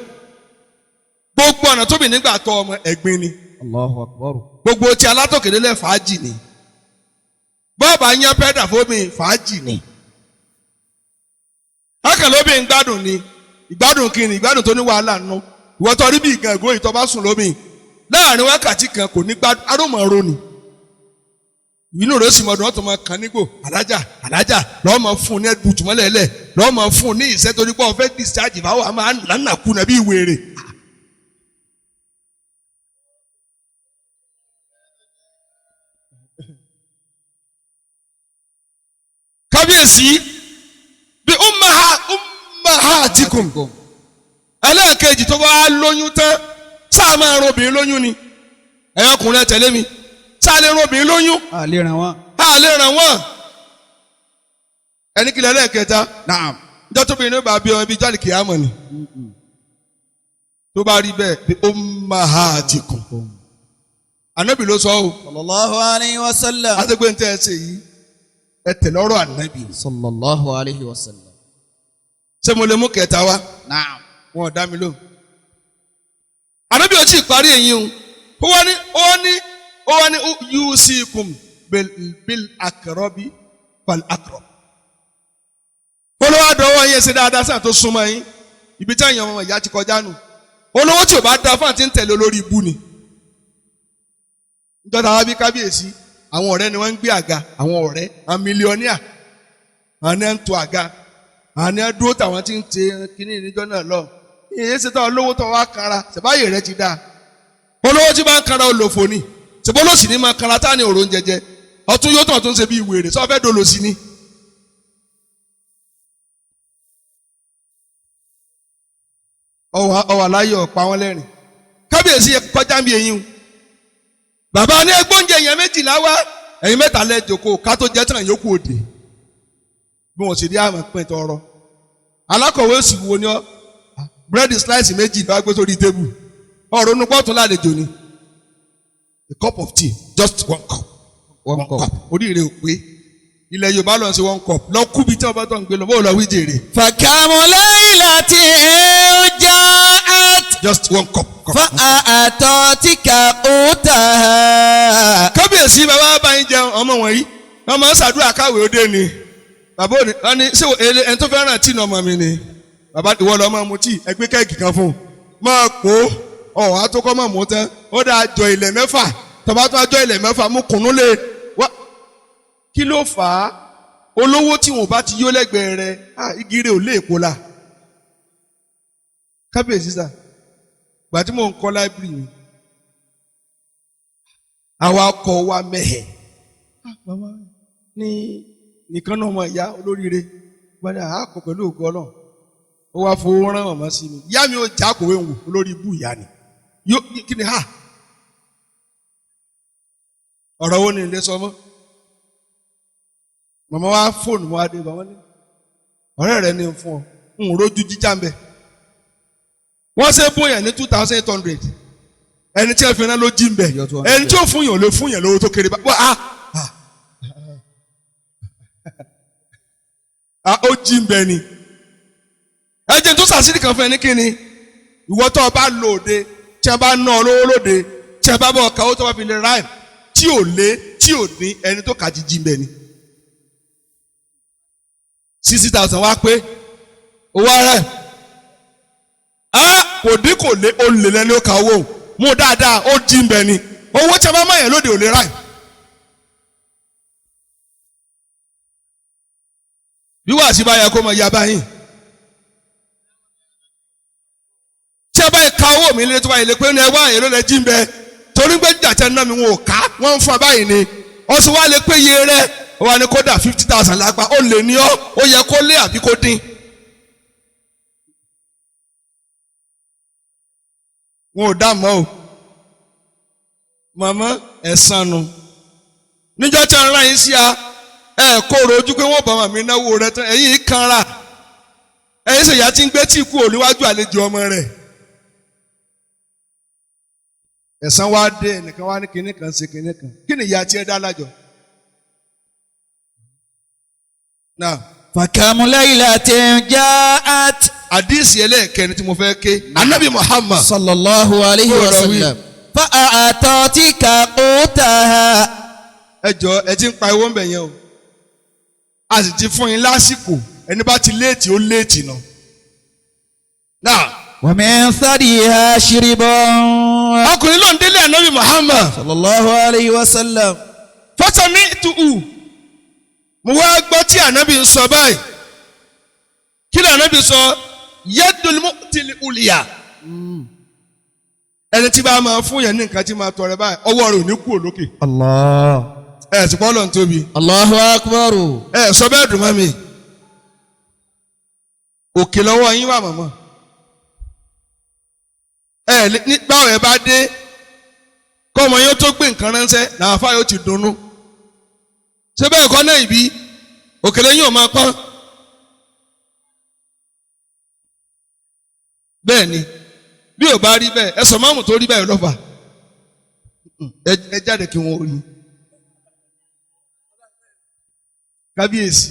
Gbogbo ọ̀nà tóbi nígbà tọ́ ọmọ ẹ̀gbin ni.
الله أكبر.
Gbogbo ti alátòkèdélẹ̀ fàájì ni. Bọ́ọ̀bà yẹn pẹ́dà fómi fàájì ni. Bákan lóbi ń gbádùn ni, ìgbádùn kí ni, ìgbádùn tó ní wàhálà nù. Ìwọ tó rí bí ìgàn ìgò ìtọ́ bá sùn lómi láàrin wákàtí kan kò ní gbádùn, arómọ̀ ronì. Inú rẹ̀ sì mọ̀dún, ọ̀tún máa kàn nígbò alájà alájà lọ́ọ́ máa fún un ní ẹ̀dùtùmọ́lẹ̀lẹ̀, lọ́ọ́ máa fún un ní ìṣẹ́ torí pé ó fẹ́ discharge báwo a máa nánà kú nàbí ìwèrè. Kábíyèsí bí ummahatikum. Ẹlẹ́ẹ̀kejì, tó bá lóyún tán, sáà máa ran obìnrin lóyún ni? Ẹ̀yọ́ ọkùnrin, ẹ tẹ̀lé mi, sáà lè ran obìnrin lóyún?
A lè ràn wọ́n.
A lè ràn wọ́n. Ẹni kìlẹ̀ ẹlẹ́ẹ̀kẹta.
Naam.
Njọ́ tóbi ní bá bí ọmọ ibi jáde kìámọ̀ ni. Tó bá rí bẹ́ẹ̀, bí ummahatikum, ànábì ló sọ ọ́.
صلى الله عليه وسلم.
Àti pé ń tẹ́ ẹ ṣe yìí, ẹ tẹ̀lé ọ̀rọ̀ ànábì.
صلى الله عليه وسلم.
Ṣé mo lè mú kẹta wá?
نعم.
Wọn ò dá mi lóhùn. Ànábì ò tí ì parí èyí o. Ó wá ní yusikum bil aqrabi fal aqrab. Olówó àdánwò yẹn, ṣe dáadáa sáà tó súnmọ́ yín, ibi tí àyàn ọmọ ìyá ti kọjá nù. Olówó tí ò bá da fún àti ń tẹ̀lé olórí ibú ni. Níjọ́ ta wá bí kábíyèsí, àwọn ọ̀rẹ́ ni wọ́n ń gbé àga, àwọn ọ̀rẹ́, àwọn millionaire, àwọn ní à ń to àga, àwọn ní à ń dúró táwọn tí ń ṣe kínní níjọ́ náà lọ. Ìyẹn ṣe tán, olówó tó wá kanra, ṣèbáyé rẹ ti dáa. Olówó tí bá ń kanra, olòfò ni. Ṣèbó lòsì ní máa kanra tá ní òrò ń jẹjẹ ọtún yóò tàn tó ń ṣe bí ìwèrè sọ fẹ́ dolòsì ni. Ọwà láyé ọ̀pá wọn lẹ́rìn. Kábíyèsí kọjá ń bí eyín o. Bàbá ní ẹgbóúnjẹ èèyàn 12 wá, ẹ̀yin mẹ́ta lẹ jókòó, ká tó jẹ́ tán yòókù òde. Bí wọ́n sì rí àmọ̀ pín tọrọ. Alákọ̀wé sì wo ni ọ́, búrẹ́dì slice 2 ló wá gbé sórí table. Ọ̀rọ̀ onú pọ́ọ̀tún lálejò ni. A cup of tea, just one cup.
One cup.
Oríire ò pé. Ilẹ̀ Yorùbá lọ sí one cup. Lọ kú bí tí wọ́n bá tọ̀ ń gbé lọ, bó lọ wí jèrè.
فكم ليلة جاءت
Just one cup. Cup.
فأعطتك قوتها.
Kábíyèsí, bàbá bá yín jẹun, ọmọ wọ̀nyí wọ́n máa ń ṣàdúrà káwé òde ni. Bàbá òní wọ́n ní ṣé ẹni tó fẹ́ràn tíì ní ọmọ mi ni. Bàbá, ìwọ lọ máa mu tíì, ẹgbẹ́ kẹ́ẹ̀kì kan fún un, máa kó ọ̀ àtúkọ́ máa mú tán, ó dáa jọ ilẹ̀ 6, tọ́ba tó jọ ilẹ̀ 6 mú kùnú lé wá. Kí ló fà á? Olówó tí wọn ò bá ti yó lẹ́gbẹ̀ẹ́ rẹ̀, igi rẹ̀ ò lè kó la. Kábíyèsí sà, gbà tí mò ń kọ́ library mi, àwa ọkọ̀ wa mẹ́hẹ̀. Bàbá ní nìkan náà, ọmọ ìyá olóríire gbọ́dọ̀ àákọ pẹ̀lú ògo Ọlọ́run, ó wá fowó rán màmá sí mi. Ìyá mi ò já kòwé ń wò, olórí ibú ìyá ni. Yóò kí ni ha, ọ̀rọ̀ wo ni ilé sọ mọ́? Màmá wa fóònù wa dé, bàbá ní ọ̀rẹ́ rẹ ní fún ọ, ń rojú jíjà ń bẹ. Wọ́n ṣe bóyá ní 2800, ẹni tí ẹ fi rán ló jí ń bẹ. Ẹni tí ó fún yàn ló fún yàn lówó tó kéré bá wá á ó jí ń bẹ ni. Ẹ jẹ́ tó sàṣírí kan fún ẹ ní kíni, ìwọ tó o bá lò òde, tí a bá ná ọ lówó lóde, tí a bá bọ̀ ọ̀ka owó tó bá fi lè ráìm tí ò lé tí ò dín, ẹni tó kà jí ń bẹ ni. 60,000 wá pé owó ara ẹ̀ á. Kò dín kò lé, ó lè lẹ́ni ó ka owó mú dáadáa, ó jí ń bẹ ni owó tí a bá mọ̀ yẹn lóde ò lè ráì. Bí wàá sí báyà kó mọ ya báyìí tí a bá yẹ ka owó mi lé tó bá yẹ lé pé ní ẹ wá èrò lẹ jí ń bẹ, torí pé jàjẹ náà mi wọn ò ká, wọn ń fún abáyìí ni ọsùn wa lè pé iye rẹ wà ní kódà 50,000 lágbá, ó lè ní ọ, ó yẹ kó lé àbí kó dín. Wọn ò dá mọ́ o, màmá ẹ̀sán nu níjọ́ tí a ń rán yín sí a, ẹ kóró ojú pé wọ́n bá màmí náwó rẹ tán, ẹ̀yìn kanra, ẹ̀yìn sèyá tí ń gbé tí kú òníwájú àlejò ọmọ rẹ̀. Ẹ̀sán wá dé, ẹnìkan wá ní kinní kan ṣe kinní kan, kí ni ìyá tiẹ̀ dá lájọ? Now,
فكم ليلة جاءت.
Àdíìsì ẹlẹ́ẹ̀kẹrin tí mo fẹ́ ké, Anabi Muhammad
صلى الله عليه
Ó rọ̀ wí.
وسلم فأعطتك قوتها.
Ẹ jọ, ẹ ti ń pa owó ń bẹ̀ yẹn o, a sì ti fún yín lásìkò, ẹni bá ti léètì ó léètì nà. Now,
ومن ثديها شرب.
Ọkùnrin ló ń délé Anabi Muhammad
صلى الله عليه وسلم.
Fọ́sọ̀mí tù mo wá gbọ́ tí Anabi ń sọ báyìí. Kí ni Anabi sọ? Yadul mu'til uliya, ẹni tí bá máa fún yẹn ní nǹkan tí máa tọrẹ báyìí, ọwọ́ rẹ̀ ò ní kú òlókè.
الله.
Ẹ sì pọ́ lọ́n tóbi.
الله أكبر.
Ẹ sọ bẹ́ẹ̀ dùn mọ́ mi, òkè lọ́wọ́ yín wà mọ̀mọ́. Ẹ ní báwo ẹ bá dé kọ́ ọmọ yóò tó gbé nǹkan ránṣẹ́ làwọn afá yóò ti dunnú. Ṣé bẹ́ẹ̀ kọ́ náà? Ìbí òkèlè yín ò máa pọ́n bẹ́ẹ̀ ni. Bí ò bá rí bẹ́ẹ̀, ẹ sọ máàmù tó rí bẹ́ẹ̀ lọ́fà, ẹ jáde kí wọ́n rí kábíyèsí.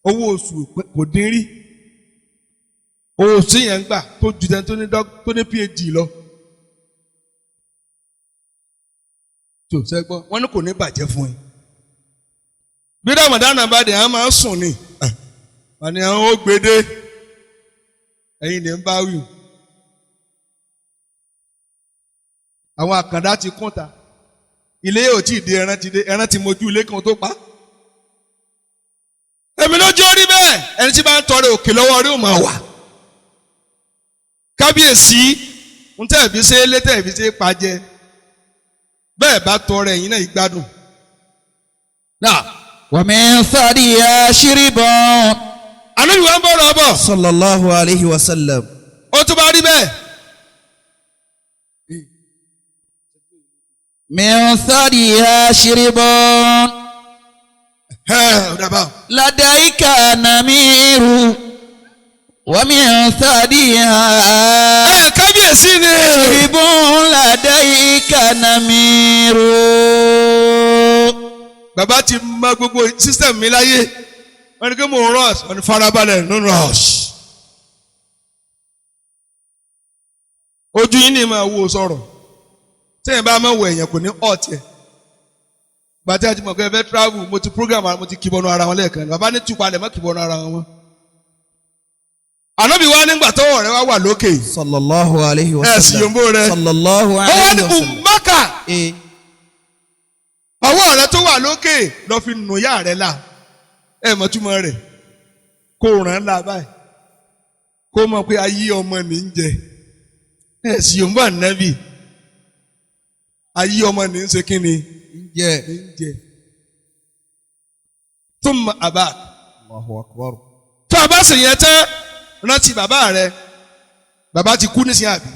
Owó oṣù kò dín rí, owó oṣù yẹn ń gbà tó ju tẹni tó ní tó ní PhD lọ. Tó sẹ́gbọ́ wọ́n ní kò ní bàjẹ́ fún ẹ. Bí Ramadan bá dé, àwọn máa ń sùn ni, wọ́n ní àwọn ó gbédé, ẹ̀yin ní ń bá wí o. Àwọn àkàndá ti kún ta, ilé yóò tí ì di, ẹran ti dé, ẹran ti mojú ilé kan tó pa. Èmi lójú orí bẹ́ẹ̀, ẹni tí bá ń tọrẹ, òkè lọ́wọ́ rí ò máa wà. Kábíyèsí ń tẹ̀ fi ṣe é lé, tẹ̀ fi ṣe é pajẹ, bẹ́ẹ̀ bá tọrẹ, ẹ̀yin náà ìgbádùn. Náà.
ومن ثديها شرب.
Ànábì wa ń bọ̀rọ̀ bọ̀.
صلى الله عليه وسلم.
Ó tún bá rí bẹ́ẹ̀.
من ثديها شرب.
Ẹ ò dábàá.
لديك نمير ومن ثديها
Ẹ kábíyèsí ni.
شرب، لديك نمير.
Bàbá ti mọ gbogbo system mi láyé. Wọ́n ní kí mo rush, wọ́n ní farabalẹ̀, no rush. Ojú yín ni máa wo sọ̀rọ̀. Tẹ́yìn bá máa wọ èèyàn kò ní ọ̀tí ẹ̀. Gbàtí àti mọ̀ pé ẹ fẹ́ travel, mo ti program ara, mo ti kìbọnú ara wọn lẹ́ẹ̀kan ni. Bàbá ní túpalẹ̀ mọ́ kìbọnú ara wọn mọ́. Ànábì wa nígbà tọ́wọ́ rẹ wá wà lókè.
صلى الله عليه
Ẹ sì
وسلم.
yòǹbó rẹ.
صلى الله
Ó wá
عليه
ní
وسلم.
ummaka.
إيه.
Ọwọ́ rẹ tó wà lókè lọ fi nù yá rẹ la. Ẹ mọ̀ túmọ̀ rẹ̀, kó ràn án la báyìí, kó mọ̀ pé ayé ọmọ ní ń jẹ. Ẹ sì yòǹbó ànábì, ayé ọmọ ní ń ṣe kí ni?
Jẹ.
Ní ń jẹ. Thumma abak.
الله أكبر.
Tó a bá sì yẹn tán, rántí bàbá rẹ. Bàbá ti kú nísìnyí, àbí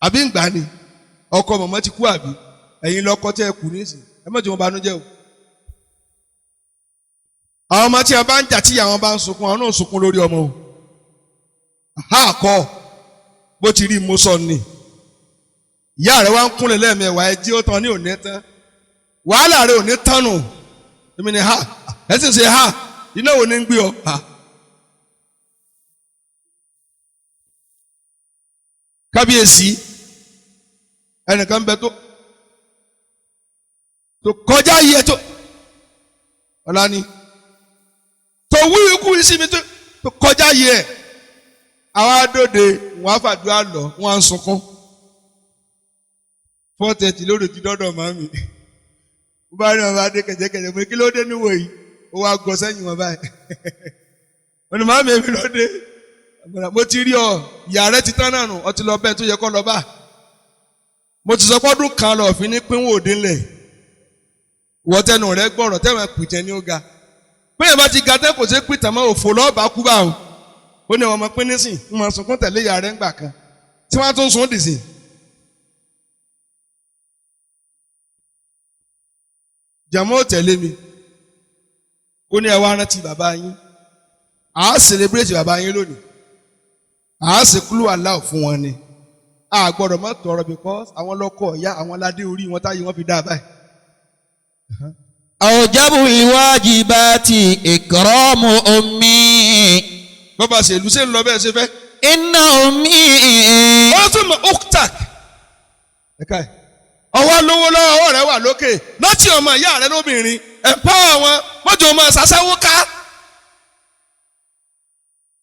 àbí ń gbà ní ọkọ mọ̀mọ́ ti kú, àbí ẹ̀yin lọ́kọ tẹ́ ẹ kú nísìnyí, ẹ má jẹ́ wọn banújẹ́ o. Àwọn ọmọ tí a bá ń jà, tí àwọn bá ń sunkún, àwọn náà ń sunkún lórí ọmọ o. Ha kọ́ bó ti rí mo sọ ni. Ìyá rẹ wá ń kúnlẹ̀ lẹ́ẹ̀mẹwàá, ẹ jí ó tán ní òní tán, wàhálà rẹ ò ní tán nù. Èmi ni ha, ẹ sì ń ṣe ha, iná wo ni ń gbé ọ ha. Kábíyèsí, ẹnìkan bẹ tó kọjá yìí, ẹ tó ọ̀la ni tó wí ikú yìí sí mi, tó kọjá yìí ẹ. Àwa dòde wọn á fàdúrà lọ wọn á ń sunkún. 4:30 lóru ti dọ́dọ̀ màmí. Mo bá rí wọn bá dé kẹ̀jẹ̀kẹ̀jẹ̀ mo ní kí ló dé níwò yìí? Ó wá gọ sẹ́yìn wọn báyìí. Mo ní màmí èmi ló dé. Mo ti rí ọ, ìyá rẹ ti tán náà nù, ọ ti lọ bẹ́ẹ̀ tó yẹ kó lọ bá. Mo ti sọ pé ọdún kan lọ fi ní pínwó òde ńlẹ̀. Ìwọ tẹnu rẹ gbọ́rọ̀ tẹ́wọ̀n pìtẹ́ ní ó ga. Bẹ́ẹ̀ bá ti ga tẹ́ kò sí pìtàn mọ́ òfò lọ́ọ̀bá kú bá wọn. Ó ní ọmọ pín nísìn, ń máa sunkún tẹ̀lé ìyá rẹ̀ ńgbà kan. Tí wọ́n á tún sun dìsìn. Jàmọ́ ò tẹ̀lé mi. Ó ní ẹ wá rántí bàbá yín. À á celebrate bàbá yín lónìí. À á sì kúlù aláwọ̀ fún wọn ni. A gbọ́dọ̀ má tọrọ because àwọn lọ́kọ̀ ọ̀yá àwọn aládé orí wọn táyé wọn fi dá a báyìí.
أوجب الواجبات إكرام أمي
Bọ́ba ṣèlú ṣe ń lọ bẹ́ẹ̀ ṣe fẹ́.
إن أمي
Ó tún mọ oktak. Ẹ̀ka ẹ̀. Ọwọ́ lówó lọ́wọ́ ọwọ́ rẹ̀ wà lókè. Lọ́tì ọmọ ìyá rẹ̀ lóbìnrin. Empower wọn. Mọ́jọ́ ọmọ ṣàṣẹ́wó ká.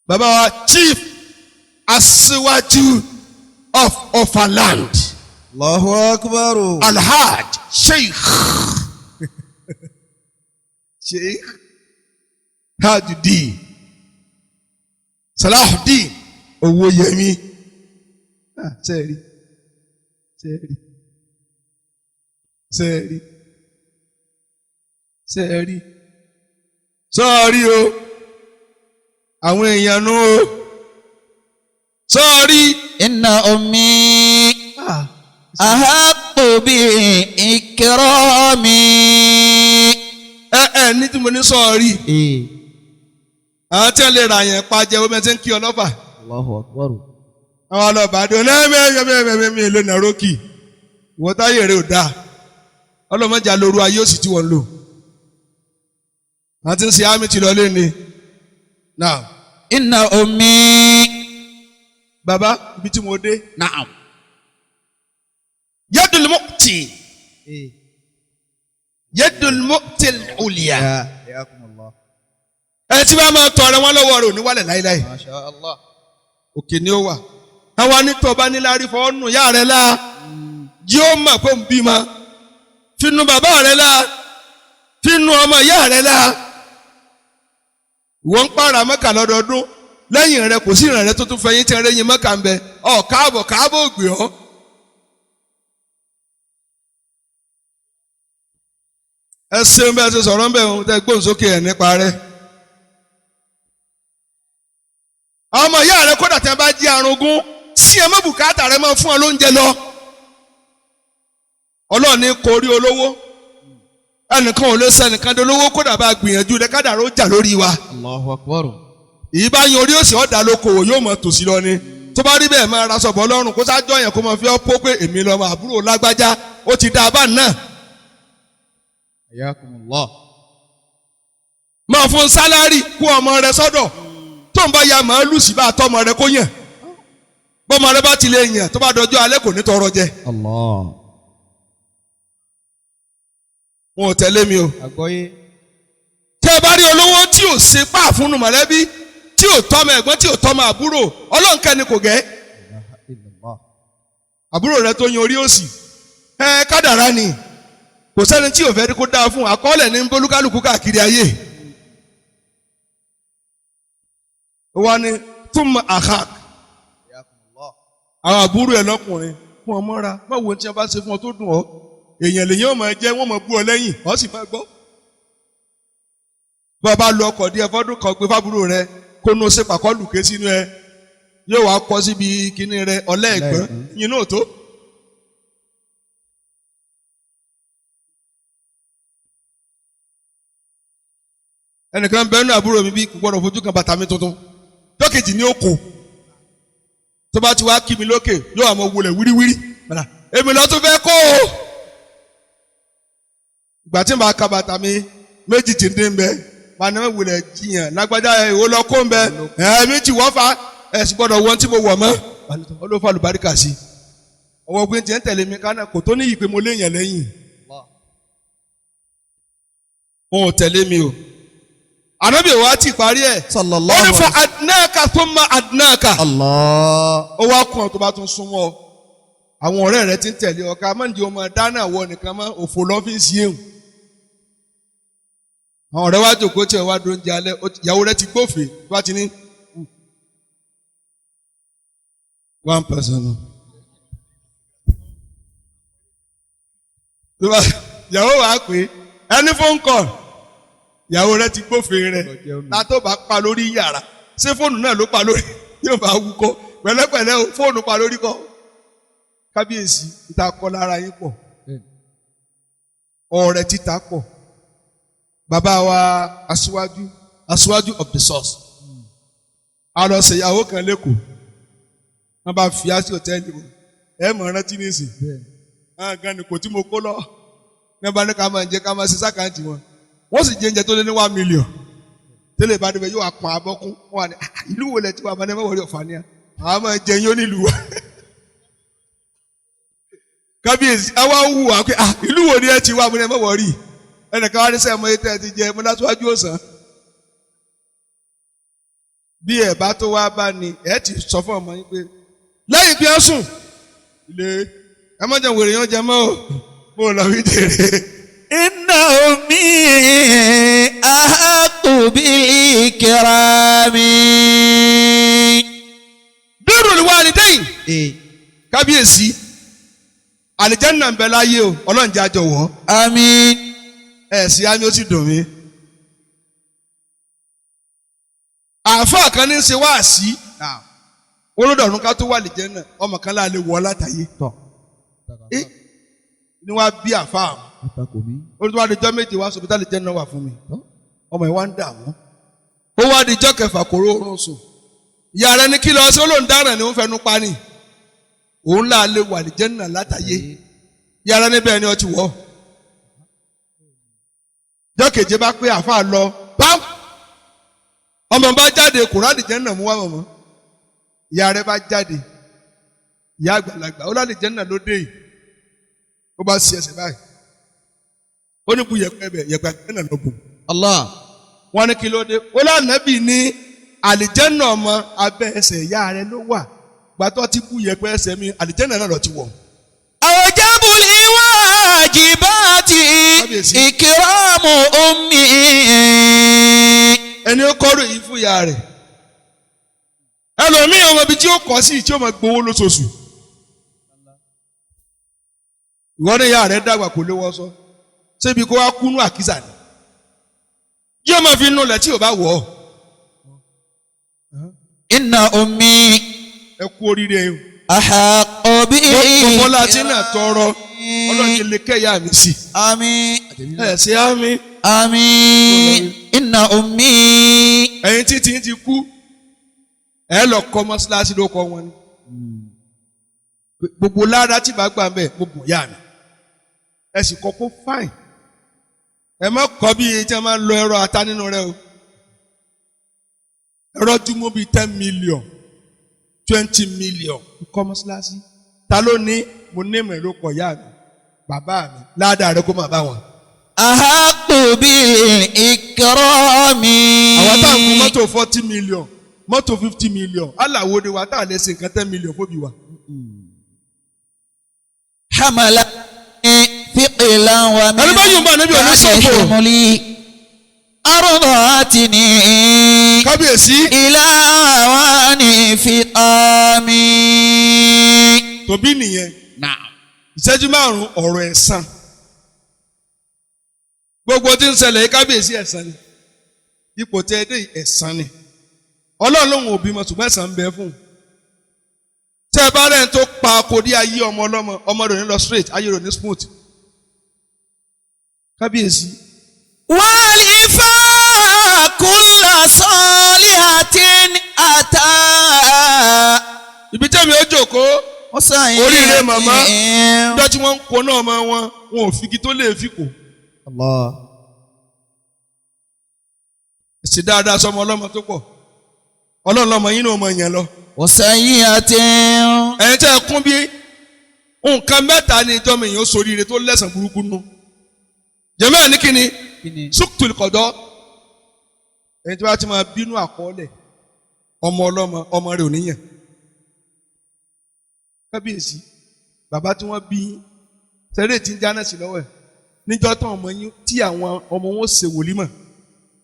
Bàbá wa Chief Aṣíwájú of Ọ̀fàland.
Allahu Akbar.
Alhaj Sheikh Sheikh Tajudeen Salahuddin Owóyẹmí. Ah, sẹ́ẹ̀rí sẹ́ẹ̀rí sẹ́ẹ̀rí sẹ́ẹ̀rí sọ́ọ̀rí o àwọn èèyàn nú o sọ́ọ̀rí.
إن أمي أحق بإكرامي.
Ẹ ẹ ní tí mo ní sọ́ọ̀rí àwọn tí wọ́n lè ra yẹn pa jẹ́ omi ẹ̀ tí ń kí ọlọ́fà.
Allahu Akbar.
Àwọn ọlọ́ba dùn lẹ́mẹ̀ẹ́mẹ́mẹ́mẹ́ ló nà rókì ìwọ táyé rẹ ò dáa ọlọ́mọdé alóru ayé òsì tí wọ́n ń lò àti ń ṣe àmì tí lọ lé ni. Now,
إن أمي
bàbá ibi tí mo dé.
نعم.
Yadul mu'ti yadul mu'ti al-ulya.
حياكم الله.
Ẹ tí bá máa tọrẹ wọn lọ́wọ́ rẹ̀ ò ní wálẹ̀ láíláí.
ما شاء الله.
Òkè ni ó wà. Àwa nítọ́ bá níláárí fọwọ́ nù yá rẹ̀ la yóò mọ̀ pé ń bímọ. Finú bàbá rẹ̀ la finú ọmọ ìyá rẹ̀ la. Ìwọ ń pààrà mọ́kà lọ́dọọdún lẹ́yìn rẹ̀ kò sí ìrìn rẹ̀ tó tún fẹ̀yìn tí ẹrẹ́yìn mọ́kà ń bẹ ọ̀ káàbọ̀ káàbọ̀ ògbè ọ́. Ẹ ṣeun bẹ́ẹ̀ ṣe sọ̀rọ̀ ń bẹ̀ ń tẹ́ gbóhùn sókè ẹ̀ nípa rẹ̀. Ọmọ ìyá rẹ kódà tí wọn bá jí arúgún sí ẹ mọ bùkátà rẹ máa fún ọ lóúnjẹ lọ. Ọlọ́ọ̀ni kò rí olówó ẹnìkan ò lè sẹ́nìkan dolówó kódà bá gbìyànjú rẹ kádàrá ó jà lórí wa.
Allahu Akbar.
Èyí bá yan orí òsì ọ̀dà lókoòwò yóò mọ tòsí lọ ni tó bá rí bẹ́ẹ̀ máa ra sọ̀bọ̀ lọ́rùn kó sáájọ́ yẹn kó máa fi ọ́ pó pé èmi lọ́mọ àbúrò lágbájá ó ti dá a bá náà.
حياكم الله.
Máa fún sálárì kó ọmọ rẹ sọ́dọ̀ tó ń bá ya màálù sí bá tọmọ rẹ kó yàn bọ́mọ rẹ bá ti lè yàn tó bá dọjọ́ alẹ́ kò ní tọrọ jẹ.
Allah.
Wọn ò tẹ̀lé mi o.
Àgbọ́yé.
Tí ẹ bá rí olówó tí ò ṣe páàfúnnu mọ̀lẹ́bí tí ò tọ́mọ ẹ̀gbọ́n tí ò tọ́mọ àbúrò ọlọ́nkẹ́ni kò gẹ́.
Illallah.
Àbúrò rẹ tó yan orí òsì ẹ kádàrá ni kò sẹ́ni tí ò fẹ́ kó dáa fún àkọọ́lẹ̀ ní bólúkálùkù káàkiri ayé. Ó wá ní túmọ̀ àhàk
Hayakumullah.
àwọn àbúrò ẹ̀ lọ́kùnrin fún ọmọ ra má wo tí wọ́n bá ṣe fún ọ tó dùn ọ́ èèyàn lèyàn ọmọ ẹ jẹ́ wọ́n mọ̀ bú ọ lẹ́yìn ọ sì máa gbọ́. Bọ́ ọ bá lu ọkọ̀ díẹ̀ fọ́dún kan gbé fábúrò rẹ kó nu ṣe pàkọ́ lùké sínú ẹ yóò wá kọ síbi kíní rẹ ọlẹ́ ẹ̀gbọ́n yín náà tó. Ẹnìkan bẹ́ẹ̀ nínú àbúrò mi bí kò gbọ́dọ̀ fojú kan bàtà mi tuntun lókèjì ní òkò tó bá ti wá kí mi lókè yóò àmọ́ wọlé wíríwírí padà èmi lọ tún fẹ́ kó o. Ìgbà tí màá ka bàtà mi méjì tí ń dín bẹ màá ní wọ́n wulẹ̀ jiyàn lágbájá ìwọ lọ kó ń bẹ ẹ méjì wọ́n fa ẹ sì gbọ́dọ̀ wọ́n tí mo wọ̀ mọ́ olófà àlùbáríkà sí ọwọ́ pé tiẹ̀ ń tẹ̀lé mi kánà kò tó níyì pé mo léèyàn lẹ́yìn. Wọn ò tẹ̀lé mi o. Ànábì wa ti parí ẹ̀. Ó
Sallallahu
ní fún
alaihi
adnáka thumma adnáka.
Allah.
Ó wá kún ọ tó bá tún súnmọ́ ọ. Àwọn ọ̀rẹ́ rẹ ti ń tẹ̀lé ọ ká má ń di ọmọ dáná wọ nìkan mọ́ òfò lọ́fíìsì èhùn. Àwọn ọ̀rẹ́ wa jòkó tí ẹ wá dúró ń jẹ alẹ́ ìyàwó rẹ ti gbófè tó bá ti ní. One person. Tó bá ìyàwó wa pé ẹni phone call ìyàwó rẹ ti gbófè rẹ látó bá pa lórí yàrá ṣé fóònù náà ló pa lórí yóò bá wúkọ́ pẹ̀lẹ́pẹ̀lẹ́ o fóònù pa lórí kọ́ kábíyèsí ìta kọ́ lára yín pọ̀ ọrẹ títa pọ̀ bàbá wa aṣíwájú aṣíwájú of the source a lọ ṣèyàwó kan lẹ́kọ̀ọ́ wọ́n bá fi á sí hòtẹ́ẹ̀lì wọn ẹ mọ̀ rántí nísìn àwọn gan ni kò tí mo kó lọ ní wọ́n bá ní ká máa jẹ ká máa ṣe sákàǹtì wọn wọ́n sì jẹ oúnjẹ tó lé ní 1 million tẹ́lẹ̀ bá débẹ̀ yóò wá pọn abọ́kún wọ́n wà ní "Ah, ìlú wo lẹ ti wà bá ní wọ́n rí ọ̀fà ni à àwọn máa jẹ yín ó nílùú wa kábíyèsí àwa wù wá pé ah ìlú wo ni ẹ ti wá mo ní ẹ má wọrí ẹnìkan wá ní sẹ́yìn mọ́ etí ẹ ti jẹ mo lásìwájú ọ̀sán bí ẹ bá tó wá bá ní ẹ ti sọ fún ọmọ yín pé lẹ́yìn bí ẹ sùn ilé ẹ má jẹun wèrè yẹn jẹ mọ́ o mo lọ fi jèrè.
إن أمي أحق بالإكرام.
bírù ni wàá ní dẹ́yìn kábíyèsí àlìjánnà ń bẹ láyé o ọlọ́run jẹ́ àjọ wọ̀
آمين.
ẹ̀ sí àmì ó sì dùn mí. Àáfàá kan ní í ṣe wáàsí olódọ̀run ká tó wà àlìjánnà ọmọ kan láà lè wọ̀ ọ́ látàyè
Tọ̀.
ẹ ni wàá bí àáfàá àwọn
Àtakò mi.
olùtọ́ àdìjọ́ méje wá sọ bí àlìjánnà wà fún mi
Tọ́.
ọmọ yìí wá ń dààmú ó wá àdìjọ́ kẹfà kóró oorun sùn ìyá rẹ ní kí lọ sí olóhùn dáràn ni ó ń fẹnu pa ni òun là lè wà àlìjánnà látàyè ìyá rẹ níbẹ̀ ni ọ ti wọ̀ ọ́ jọ́ keje bá pé àáfàá lọ bám ọmọ bá jáde kùránì jẹ́ nà mú wá mọ̀mọ́ ìyá rẹ bá jáde ìyá àgbàlagbà ó lálẹ́ jẹ́ nà ló dé yìí ó bá sí ẹsẹ̀ báyìí ó ní bu yẹ̀pẹ̀ bẹ̀ yẹ̀pẹ̀ àlìjẹ́nà lọ bò
Allah.
wọ́n ní kí ló dé ó lànàbì ní àlìjẹ́nà ọmọ abẹ́ ẹsẹ̀ ìyá rẹ ló wà gbàtọ́ ti bu yẹ̀pẹ̀ ẹsẹ̀ mi àlìjẹ́nà náà lọ ti wọ̀.
أوجب الواجبات
Kábíyèsí.
إكرام أمي.
Ẹni ó kọ́rọ̀ yìí fún ìyá rẹ̀ ẹlòmíì ọmọ ibi tí ó kọ́ sí tí ó máa gbowó lóṣooṣù ìwọ ní ìyá rẹ̀ dàgbà kò lè wọ́sọ ṣébi kó wá kúnú àkísà ni yóò máa fi nulẹ̀ tí ò bá wọ̀ ọ́.
إن أمي
Ẹ kú oríire o.
أحق
Gbogbo láti náà tọrọ ọlọ́run ti lè kẹ́yà mi sí.
آمين.
Ẹ ṣe á mi.
آمين. إن أمي
Ẹ̀yin títí ti kú ẹ lọ kọ́ mọ́ṣáláṣí ló kọ́ wọn ni. Gbogbo lára tí bá gbà ń bẹ̀ mo bùn yá mi. Ẹ sì kọ́ kó fáìn. Ẹ má kọ́ bí tí wọ́n máa ń lọ ẹ̀rọ ata nínú rẹ o. Ẹ̀rọ dúnmọ́ bíi 10 million 20 million kọ́ mọ́ṣáláṣí. Ta ló ní mo ní ìmọ̀ ìlú kọ̀ yá mi bàbá mi ládàá rẹ kó máa bá wọn.
أحق بالإكرام.
Àwọn tá à ń gun mọ́tò 40 million mọ́tò 50 million aláwo ni wa tá à lè ṣe nǹkan 10 million fóbi wa.
حمل ثقلا ومن
Ẹni bá yùn bá níbi òní sọ̀kò.
حملي أرضعتني
Kábíyèsí.
إلى أوان فطامي.
Tòbí nìyẹn. Ìṣẹ́jú 5 ọ̀rọ̀ ẹ̀san. Gbogbo tí ń ṣẹlẹ̀ yìí kábíyèsí ẹ̀san ni. Ipò tí ẹ dé yìí ẹ̀san ni. Ọlọ́run lòun ò bímọ ṣùgbọ́n ẹ̀san ń bẹ fún un. Tẹ́ ẹ bá rẹ̀ ń tó pa kò dí ayé ọmọ ọlọ́mọ ọmọ rẹ̀ ní lọ straight ayé rẹ̀ ní smooth. Kábíyèsí.
والإفاء كل صالحة أتى.
Ibi tẹ́mi ó jókòó oríire màmá níjọ́ tí wọ́n ń kó náà ọmọ wọn wọn ò figi tó lè fi kò.
Allah.
Ṣe dáadáa sọmọ ọlọ́mọ tó pọ̀ ọlọ́run lọ́mọ yín náà mọ èèyàn lọ.
وسيئة.
Ẹ̀yin tẹ́ ẹ kún bí nǹkan mẹ́ta ni ìjọba èèyàn soríire tó lẹ́sàn burúkú nù. Jẹ́mọ́ ẹ̀ ní kíni
Kíni?
sùkùtù kọ̀dọ̀ Ẹni tí wọ́n ti máa bínú àkọọ́lẹ̀ ọmọ ọlọ́mọ ọmọ rẹ̀ ò níyàn. Kábíyèsí, bàbá tí wọ́n bí sẹ́rẹ́ tí ń jáná sí lọ́wọ́ ẹ̀ níjọ́ tán ọmọ yín tí àwọn ọmọ wọn ṣe wòlímọ̀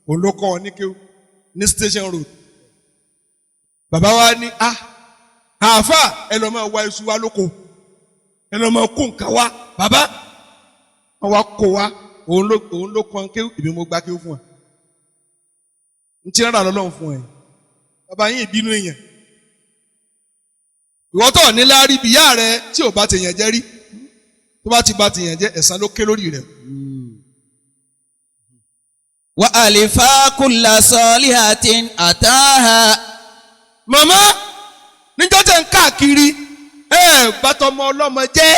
òun ló kọ́ ọ ní kéwú ní station road. Bàbá wa ní a àáfà ẹ lọ́ máa wá iṣu wa lóko, ẹ lọ́ máa kó nǹkan wá. Bàbá wọn wá kó wa, òun ló kọ́ kéwú, èmi mo gba kéwú fún ẹ, n ti rán lọ́lọ́run fún ẹ. Bàbá yín ìbínú èèyàn, ìwọ tó ní láárí bí ìyá rẹ tí ò bá ti yàn jẹ́ rí, tó bá ti bá ti yàn jẹ́, ẹ̀san ló ké lórí rẹ̀.
Wa alifa kulla salihatin ataha.
Màmá níjọ́ tẹ̀ ń káàkiri ẹ bàtọmọ ọlọ́mọ jẹ́,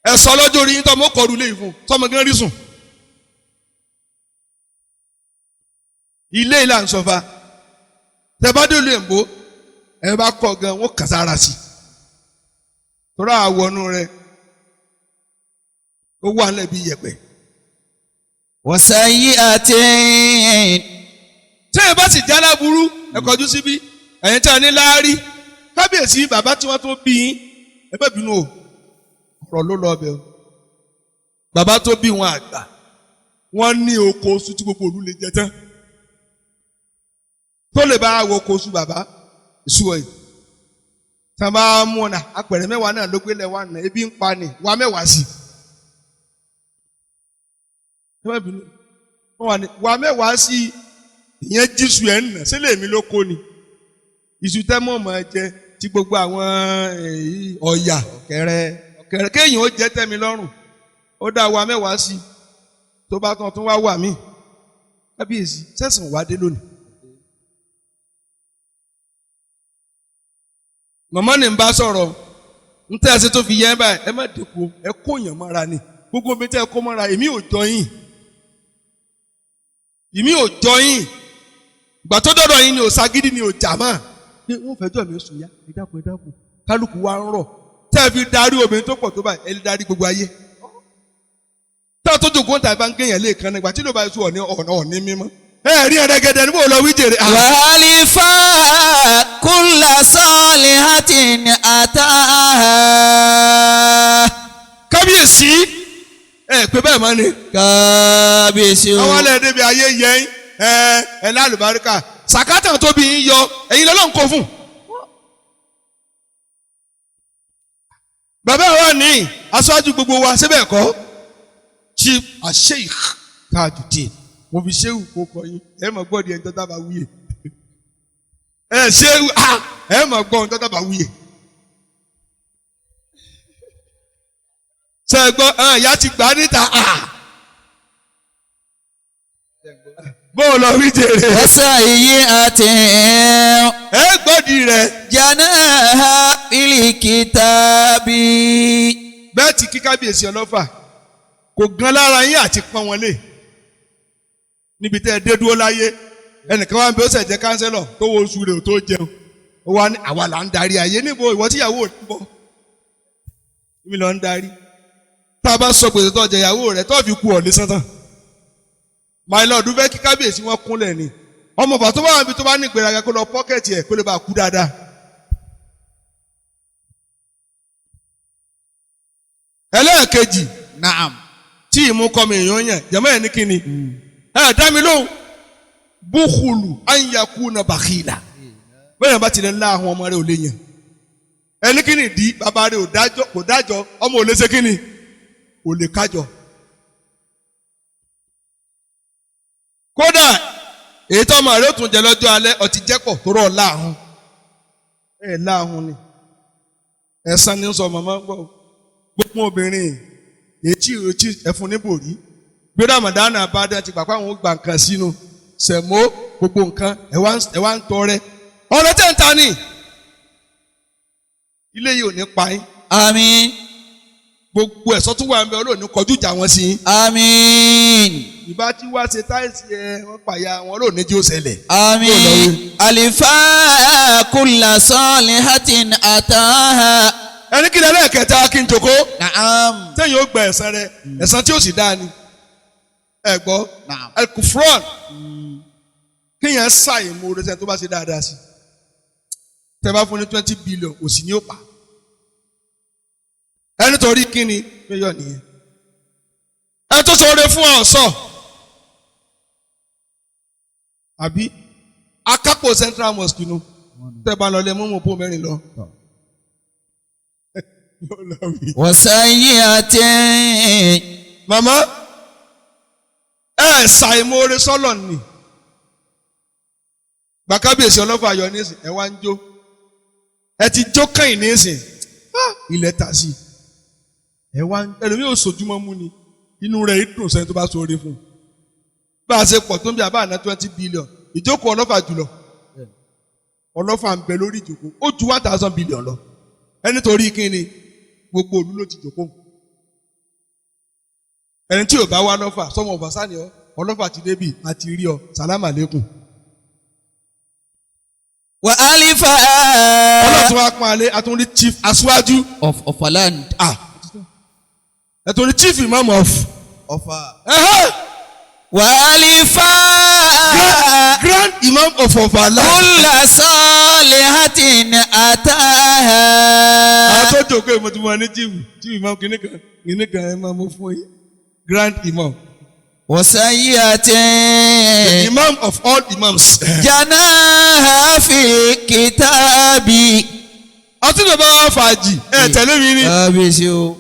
ẹ sọ lọ́jọ́ orí yín tọmọ kọrù lé ìfún tọmọ gán rí sùn. Ilé ìlà ń sọfa tẹ bá dé ìlú èǹbó ẹ bá kọ gan wọn kà sára sí i tọ́ra àwọnú rẹ ó wà nílẹ̀ bí yẹ̀pẹ̀.
Wa sayyi'atin.
Tẹ́ ẹ bá sì já láburú ẹ kọjú síbí, ẹ̀yin tí a ní láárí kábíyèsí bàbá tí wọ́n tó bí yín, ẹ bẹ́ẹ̀ bínú o, ọ̀rọ̀ ló lọ ọbẹ̀ o. Bàbá tó bí wọn àgbà wọ́n ní oko oṣù tí gbogbo òlu lè jẹ tán, tó lè bá wọ oko oṣù bàbá ìṣúwọ̀ yìí tí wọ́n bá mú ọ̀nà apẹ̀rẹ̀ mẹ́wàá náà ló gbélé wa nà ebi ń pa ni wa mẹ́wàá sí i, ẹ bẹ́ẹ̀ bínú wọ́n wà ní wa mẹ́wàá sí i, ìyẹn jísù ẹ̀ ń nà sílẹ̀ mi ló kó ni iṣu tẹ́mọ̀ mọ̀ ẹ jẹ tí gbogbo àwọn ọ̀yà ọ̀kẹ́rẹ́ ọ̀kẹ́rẹ́ kéèyàn ó jẹ́ tẹ́mi lọ́rùn, ó dá wa mẹ́wàá sí i tó bá tán tún wá wà mí. Kábíyèsí sẹ̀sìn wá dé lónìí. Màmá ni ń bá sọ̀rọ̀ ń tẹ́ ẹ ṣe tó fi yẹ ẹ báyìí, ẹ má dínkù, ẹ kó yàn mọ́ra ni gbogbo omi tẹ́ ẹ kó mọ́ra èmi ò jọ yín, èmi ò jọ yín. Ìgbà tó dọ̀dọ̀ yín ni ò sagídí ni ò jà mọ́ pé wọ́n fẹjọ́ mi sùn yá, ẹ dákun ẹ dákun, kálukú wa ń rọ̀ tẹ́ ẹ fi darí obìnrin tó pọ̀ tó báyìí, ẹ lè darí gbogbo ayé. Tẹ́ ẹ tó jòkó ń ta ìbá ń kéèyàn lè kan nígbà tí ló bá sùn ọ̀ní ọ̀nà ọ̀ní mímọ́ ẹ rí ẹrẹ́gẹ́dẹ́ níbo lọ wí jèrè.
Wa alifa kulla salihatin ataha.
Kábíyèsí ẹ pé bẹ́ẹ̀ mọ́ ni.
Kábíyèsí o.
Àwọn alẹ́ débi ayé yẹn ẹ ẹ lálùbáríkà sàkátà tóbi yín yọ ẹ̀yin lọ́lọ́ ń kó fún. Bàbá wa ní aṣáájú gbogbo wa síbẹ̀ kọ́ Chief Asheikh Tajudeen, mo fi ṣéwù kó kọ yín, ẹ mọ̀ gbọ́ di ẹni tó dábàá wúyè, ẹ ṣéwù ẹ mọ̀ gbọ́ ẹni tó dábàá wúyè. Ṣé ẹ gbọ́ ìyá ti gbà á níta bó o lọ wí jèrè.
Wa sayyi'atin.
Ẹ gbọ́dì rẹ̀.
Janaha fil kitabi.
Bẹ́ẹ̀ tí kí kábíyèsí ọlọ́fà kò gan lára yín àti pọ́n wọn lé níbi tẹ́ ẹ dé dúró láyé, ẹnìkan wá ń bẹ ó sì jẹ́ kánsẹ́lọ̀ tó wo oṣù rẹ̀ ò tó jẹun, ó wá ní àwa là ń darí ayé níbo, ìwọ tíyàwó ò ní bọ̀ níbi lọ ń darí. Tá a bá sọ gbèsè tó jẹ ìyàwó rẹ̀ tó fi ku ọ̀lẹ́ sátán. My lord fẹ́ kí kábíyèsí wọn kúnlẹ̀ ni ọmọ bàtó bá wà níbi tó bá ní ìgbéraga kó lọ pọ́kẹ́tì ẹ̀ kó lè bá kú dáadáa. Ẹlẹ́ẹ̀kejì.
Naam.
Tí ìmú kọ́ mi èèyàn yàn jẹ́mọ́ ẹ̀ ní kíni ẹ̀ dá mi lóhùn búkúlù ànyàkú na bàkìlà bẹ́ẹ̀ bá tilẹ̀ ńlá àwọn ọmọ rẹ̀ ò lè yàn ẹni kíni di bàbá rẹ̀ ò dájọ́ kò dájọ́ ọmọ ò lè ṣe kíni ò lè kájọ. Kódà èyí tó ọmọ rẹ̀ ó tún jẹ lọ́jọ́ alẹ́ ọtí jẹ́pọ̀ tó rọ̀ láàrún ẹ̀ láàrún ni ẹ̀sán ni ń sọ màmá gbọ́ gbogbo obìnrin èyí tí ẹ̀fún níbò rí gbé ramadana abadá ti gbà pé àwọn ò gba nǹkan sínú sẹ̀mó gbogbo nǹkan ẹ̀ wá ń tọrẹ ọ̀rẹ́ tẹ̀ ń ta ni ilé yìí ò ní pa yín.
Àmín.
Gbogbo ẹ̀sọ́ tó wà ń bẹ Ọlọ́run ní kọjú ìjà wọn sí yín.
Àmín.
Ìbá tí wá ṣe táìsì ẹ wọ́n pàyà wọn Ọlọ́run ní jí ó ṣẹlẹ̀.
Àmín. Àlìfá kulla salihatin ataha.
Ẹni kí ni ẹlẹ́ẹ̀kẹta kí n jòkó.
Naam.
Sẹ́yìn ó gba ẹ̀san rẹ, ẹ̀san tí ó sì dáa ni. Ẹ gbọ́.
Naam.
Alkufron. Kéèyàn ṣàìmoore sẹ́ni tó bá ṣe dáadáa sí. Tẹ́ bá fún ní 20 billion, òsì ní ó pa. Ẹni torí kíni mílíọ̀nù nìyẹn. Ẹ tó sọ̀rọ̀ fún ọ sọ. Àbí akápò Central Mosque nu tẹ́ bá lọ lé mú mọ̀pó mẹ́rin lọ.
وسيئة.
Màmá, ẹ ṣàìmoore sọ́lọ̀ ni. Gbàkábíyèsí ọlọ́fà ayọ̀ nísìn, ẹ wá ń jó. Ẹ ti jó kẹ́yìn nísìn. Ah, ilẹ̀ tà sí i. Ẹ wá ń ẹlòmíì ò sojúmọ́ mú ni. Inú rẹ̀ dùn sẹ́ni tó bá sóore fún un. Bá a ṣe pọ̀ tó ń bí àbá àná 20 billion. Ìjókòó ọlọ́fà jùlọ. Ọlọ́fà ń bẹ lórí ìjókòó. Ó ju 1,000 billion lọ. Ẹni torí kíni gbogbo òlu ló ti jókòó. Ẹni tí ò bá wá lọ́fà sọmọ ọ̀fà sáni ọ ọlọ́fà ti débì àti rí ọ sàlámà lẹ́kùn.
وألفا.
Ọlọ́tún wa pọ́n alẹ́ àtúndí chief aṣáájú.
Of a land.
Ah, àtúndí chief imam of.
Ọ̀fà.
Ẹ̀hẹ́!
وألفا.
Grand imam of Ọ̀fàlà.
كل صالحة أتاها.
Àwọn tó jókòó èmo tí mo ní chief imam kìnnìkan kìnnìkan ẹ máa mú fún yín grand imam.
وسيئة.
The imam of all imams.
جناها في الكتاب.
Ọtí bàbá wa fàájì ẹ tẹ̀lé mi ni.
Kábíyèsí o.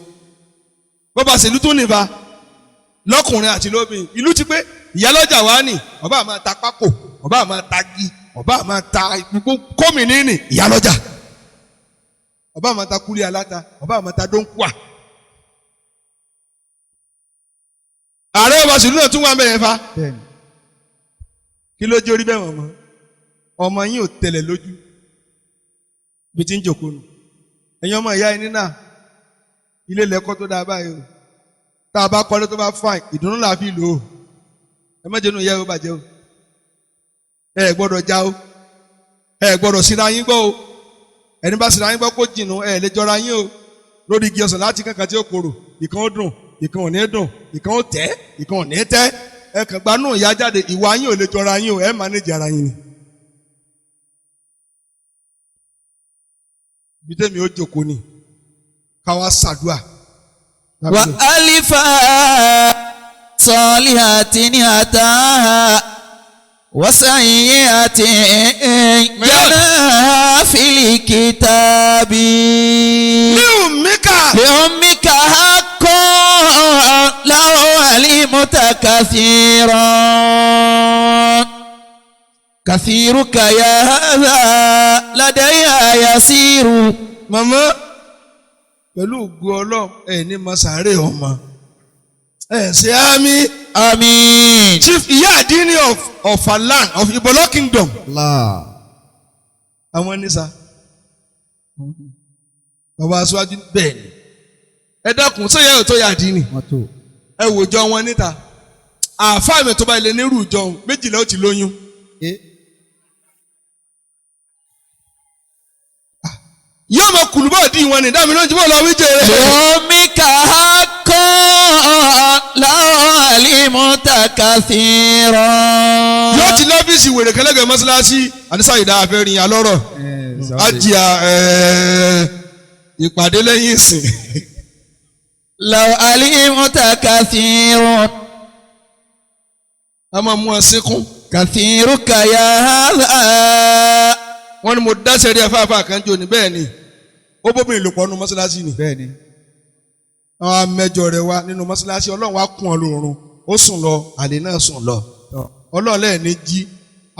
Bọ́ba ṣèlú tó nìba lọ́kùnrin àti lóbìnrin ìlú ti pé ìyálọ́jà wa nì ọba máa ta pákó, ọba máa ta gi, ọba máa ta gbogbo kómìnì nì ìyálọ́jà, ọba máa ta kúlí aláta, ọba máa ta dóńkùà. Ààrẹ ọba ṣèlú náà tún wà mẹ́yẹn fa.
Bẹ́ẹ̀ni.
Kí ló jẹ́ orí bẹ́ẹ̀ mọ̀mọ́ ọmọ yín ò tẹ̀lẹ̀ lójú bí ti ń jòkó nù. Ẹ̀yin ọmọ ìyá ẹni náà, ilé lẹ́kọ́ tó dáa báyìí o. Tá a bá kọ́lé tó bá fine, ìdùnnú là á fi lò ó. Ẹ má jẹ́nu ìyá ẹ ó bàjẹ́ o. Ẹ gbọ́dọ̀ já o. Ẹ gbọ́dọ̀ síra yín gbọ́ o. Ẹni bá síra yín gbọ́ kó jìnnà, ẹ lè jọra yín o. Lórí igi ọsàn láti kankan tí ó korò, ìkan ó dùn, ìkan ò ní dùn, ìkan ó tẹ́, ìkan ò ní tẹ́. Ẹ kàn gbanú ìyá jáde, ìwà yín ò lè jọra yín o. Ẹ mánéjì ara yín ni. Ibi tẹ́mi ó jókòó ni káwa ṣàdúà.
وألفا صالحة أتاها وسيئة جناها في الكتاب.
Ní òmíkà.
لأمك حق لو علمت كثيرا كثيرك يا هذا لديها يسير.
Màmá, pẹ̀lú ògo Ọlọ́run, ẹ̀ ní mọ sàárè ọmọ ẹ̀ ṣe àmì.
آمين.
Chief ìyá àdínní of Ọ̀fàland of Ìbọ̀lọ́ kingdom.
Allah.
Àwọn nísà bàbá aṣáájú bẹ́ẹ̀ ni. Ẹ dákun, ṣé ìyá ò tó yà àdínní?
Wọ́n tó.
Ẹ wòjọ wọn níta, àáfàá mi tó bá ilé nírú ìjọ méjìlá ó ti lóyún.
Eh.
Yóò mọ kùlùbọ̀ dì wọn ní dáàmì lóúnjẹ bó lọ wí jèrè.
لأمك حق لو علمت كثيرا.
Yóò ti lọ́fíìsì wèrè kẹlẹ́gẹ̀ẹ́ mọ́ṣáláṣí àdísá ìdá àfẹ́rin alọ́rọ̀ ajìyà ìpàdé lẹ́yìn ìsìn.
لو علمت كثير.
A máa mú ọ sínkún.
كثيرك يا هذا.
Wọ́n ní mo dáṣẹ́ rí afáfá kan jò ní bẹ́ẹ̀ ni ó bóbìnrin lò pọ̀ nínú mọ́ṣáláṣí ni.
Bẹ́ẹ̀ni.
Àwọn amẹ́jọ rẹ̀ wá nínú mọ́ṣáláṣí, Ọlọ́run wá kún ọ lóorun, ó sùn lọ, àlè náà sùn lọ.
Tọ́.
Ọlọ́run lẹ́ẹ̀ ní jí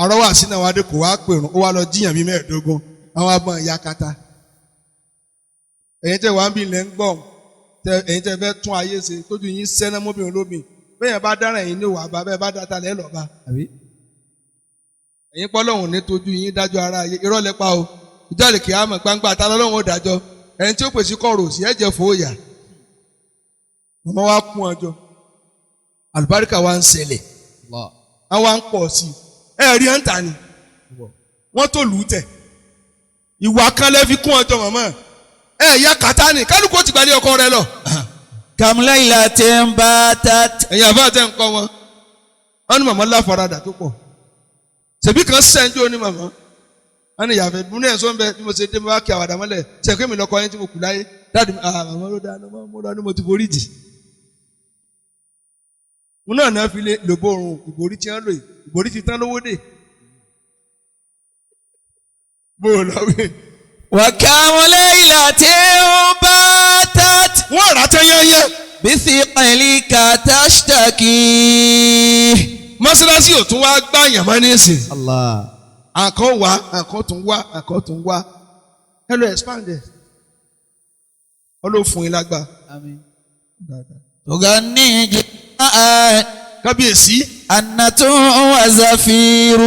arọ́wà sínú àwọn adé kò wá pèrún, ó wá lọ jíyàn bíi 15 àwọn agbọ̀n ìyá kata. Ẹ̀yin tẹ́ wàá ń bí ilẹ̀ ń gbọ̀n tẹ, ẹ̀yin tẹ́ fẹ́ tún ayé ṣe tójú yín sẹ́ná mọ́bìnrin olómi bẹ́ẹ̀ yẹn bá dára, ẹ̀yin ní wàá bá bẹ́ẹ̀ bá dáta lẹ́ẹ̀ lọ́ba.
Àbí?
Ẹ̀yin pọ́lọ́hùn ní tójú yín dájọ́ ara ayé, irọ́ lẹ pa o. Ìjọ àlèkè àmọ̀ gbangba ta lọ́lọ́hùn ó dájọ́ ẹni tí ó pèsè kọ̀rọ̀ sí ẹ̀jẹ̀ fòóyà. Màmá wa kún ọjọ́, àlùbáríkà wa ń ṣẹlẹ̀.
Allah.
Àwa ń pọ̀ sí i. Ẹ rí ẹ̀ ń tà ni wọ́n tó lù ú tẹ̀. Ìwà kan lẹ́ fi kún ọjọ́ màmá ẹ ya kàtá ni kálukú ó ti gbalẹ̀ ọkọ rẹ lọ.
كم ليلة باتت.
Ẹ̀yin àbá tẹ̀ ń kọ́ wọn, wọ́n ní màmá láfaradà tó pọ̀. Ṣèbí kan sẹ́ńjó ní màmá. Wọ́n ní ìyàfẹ́ bí náà sọ́nbẹ́ bí mo ṣe dé mo bá kí àwàdà mọ́lẹ̀. Ṣé pé mi lọ́kọ yín tí mo kù láyé? Dáàdì mi, ah màmá ló dáná mo lọ ní mo ti forí jì. Mo náà náà fi lé lòbó òrùn ìborí tí wọ́n lò yìí. Ìborí ti tán lówó dè. Bó o lọ wí.
وكم ليلة باتت
Wọ́n rà á tán yányán.
بثقلك تشتكي
Mọ́sálásí ò tún wá gbàyàn mọ́ nísìn.
Allah.
Àkọ́ wá, àkọ́ tún wá, àkọ́ tún wá. Ẹ lọ expand ẹ̀. Ọlọ́run fún yín lágbà.
تغني جماعا
Kábíyèsí.
أنة وزفير.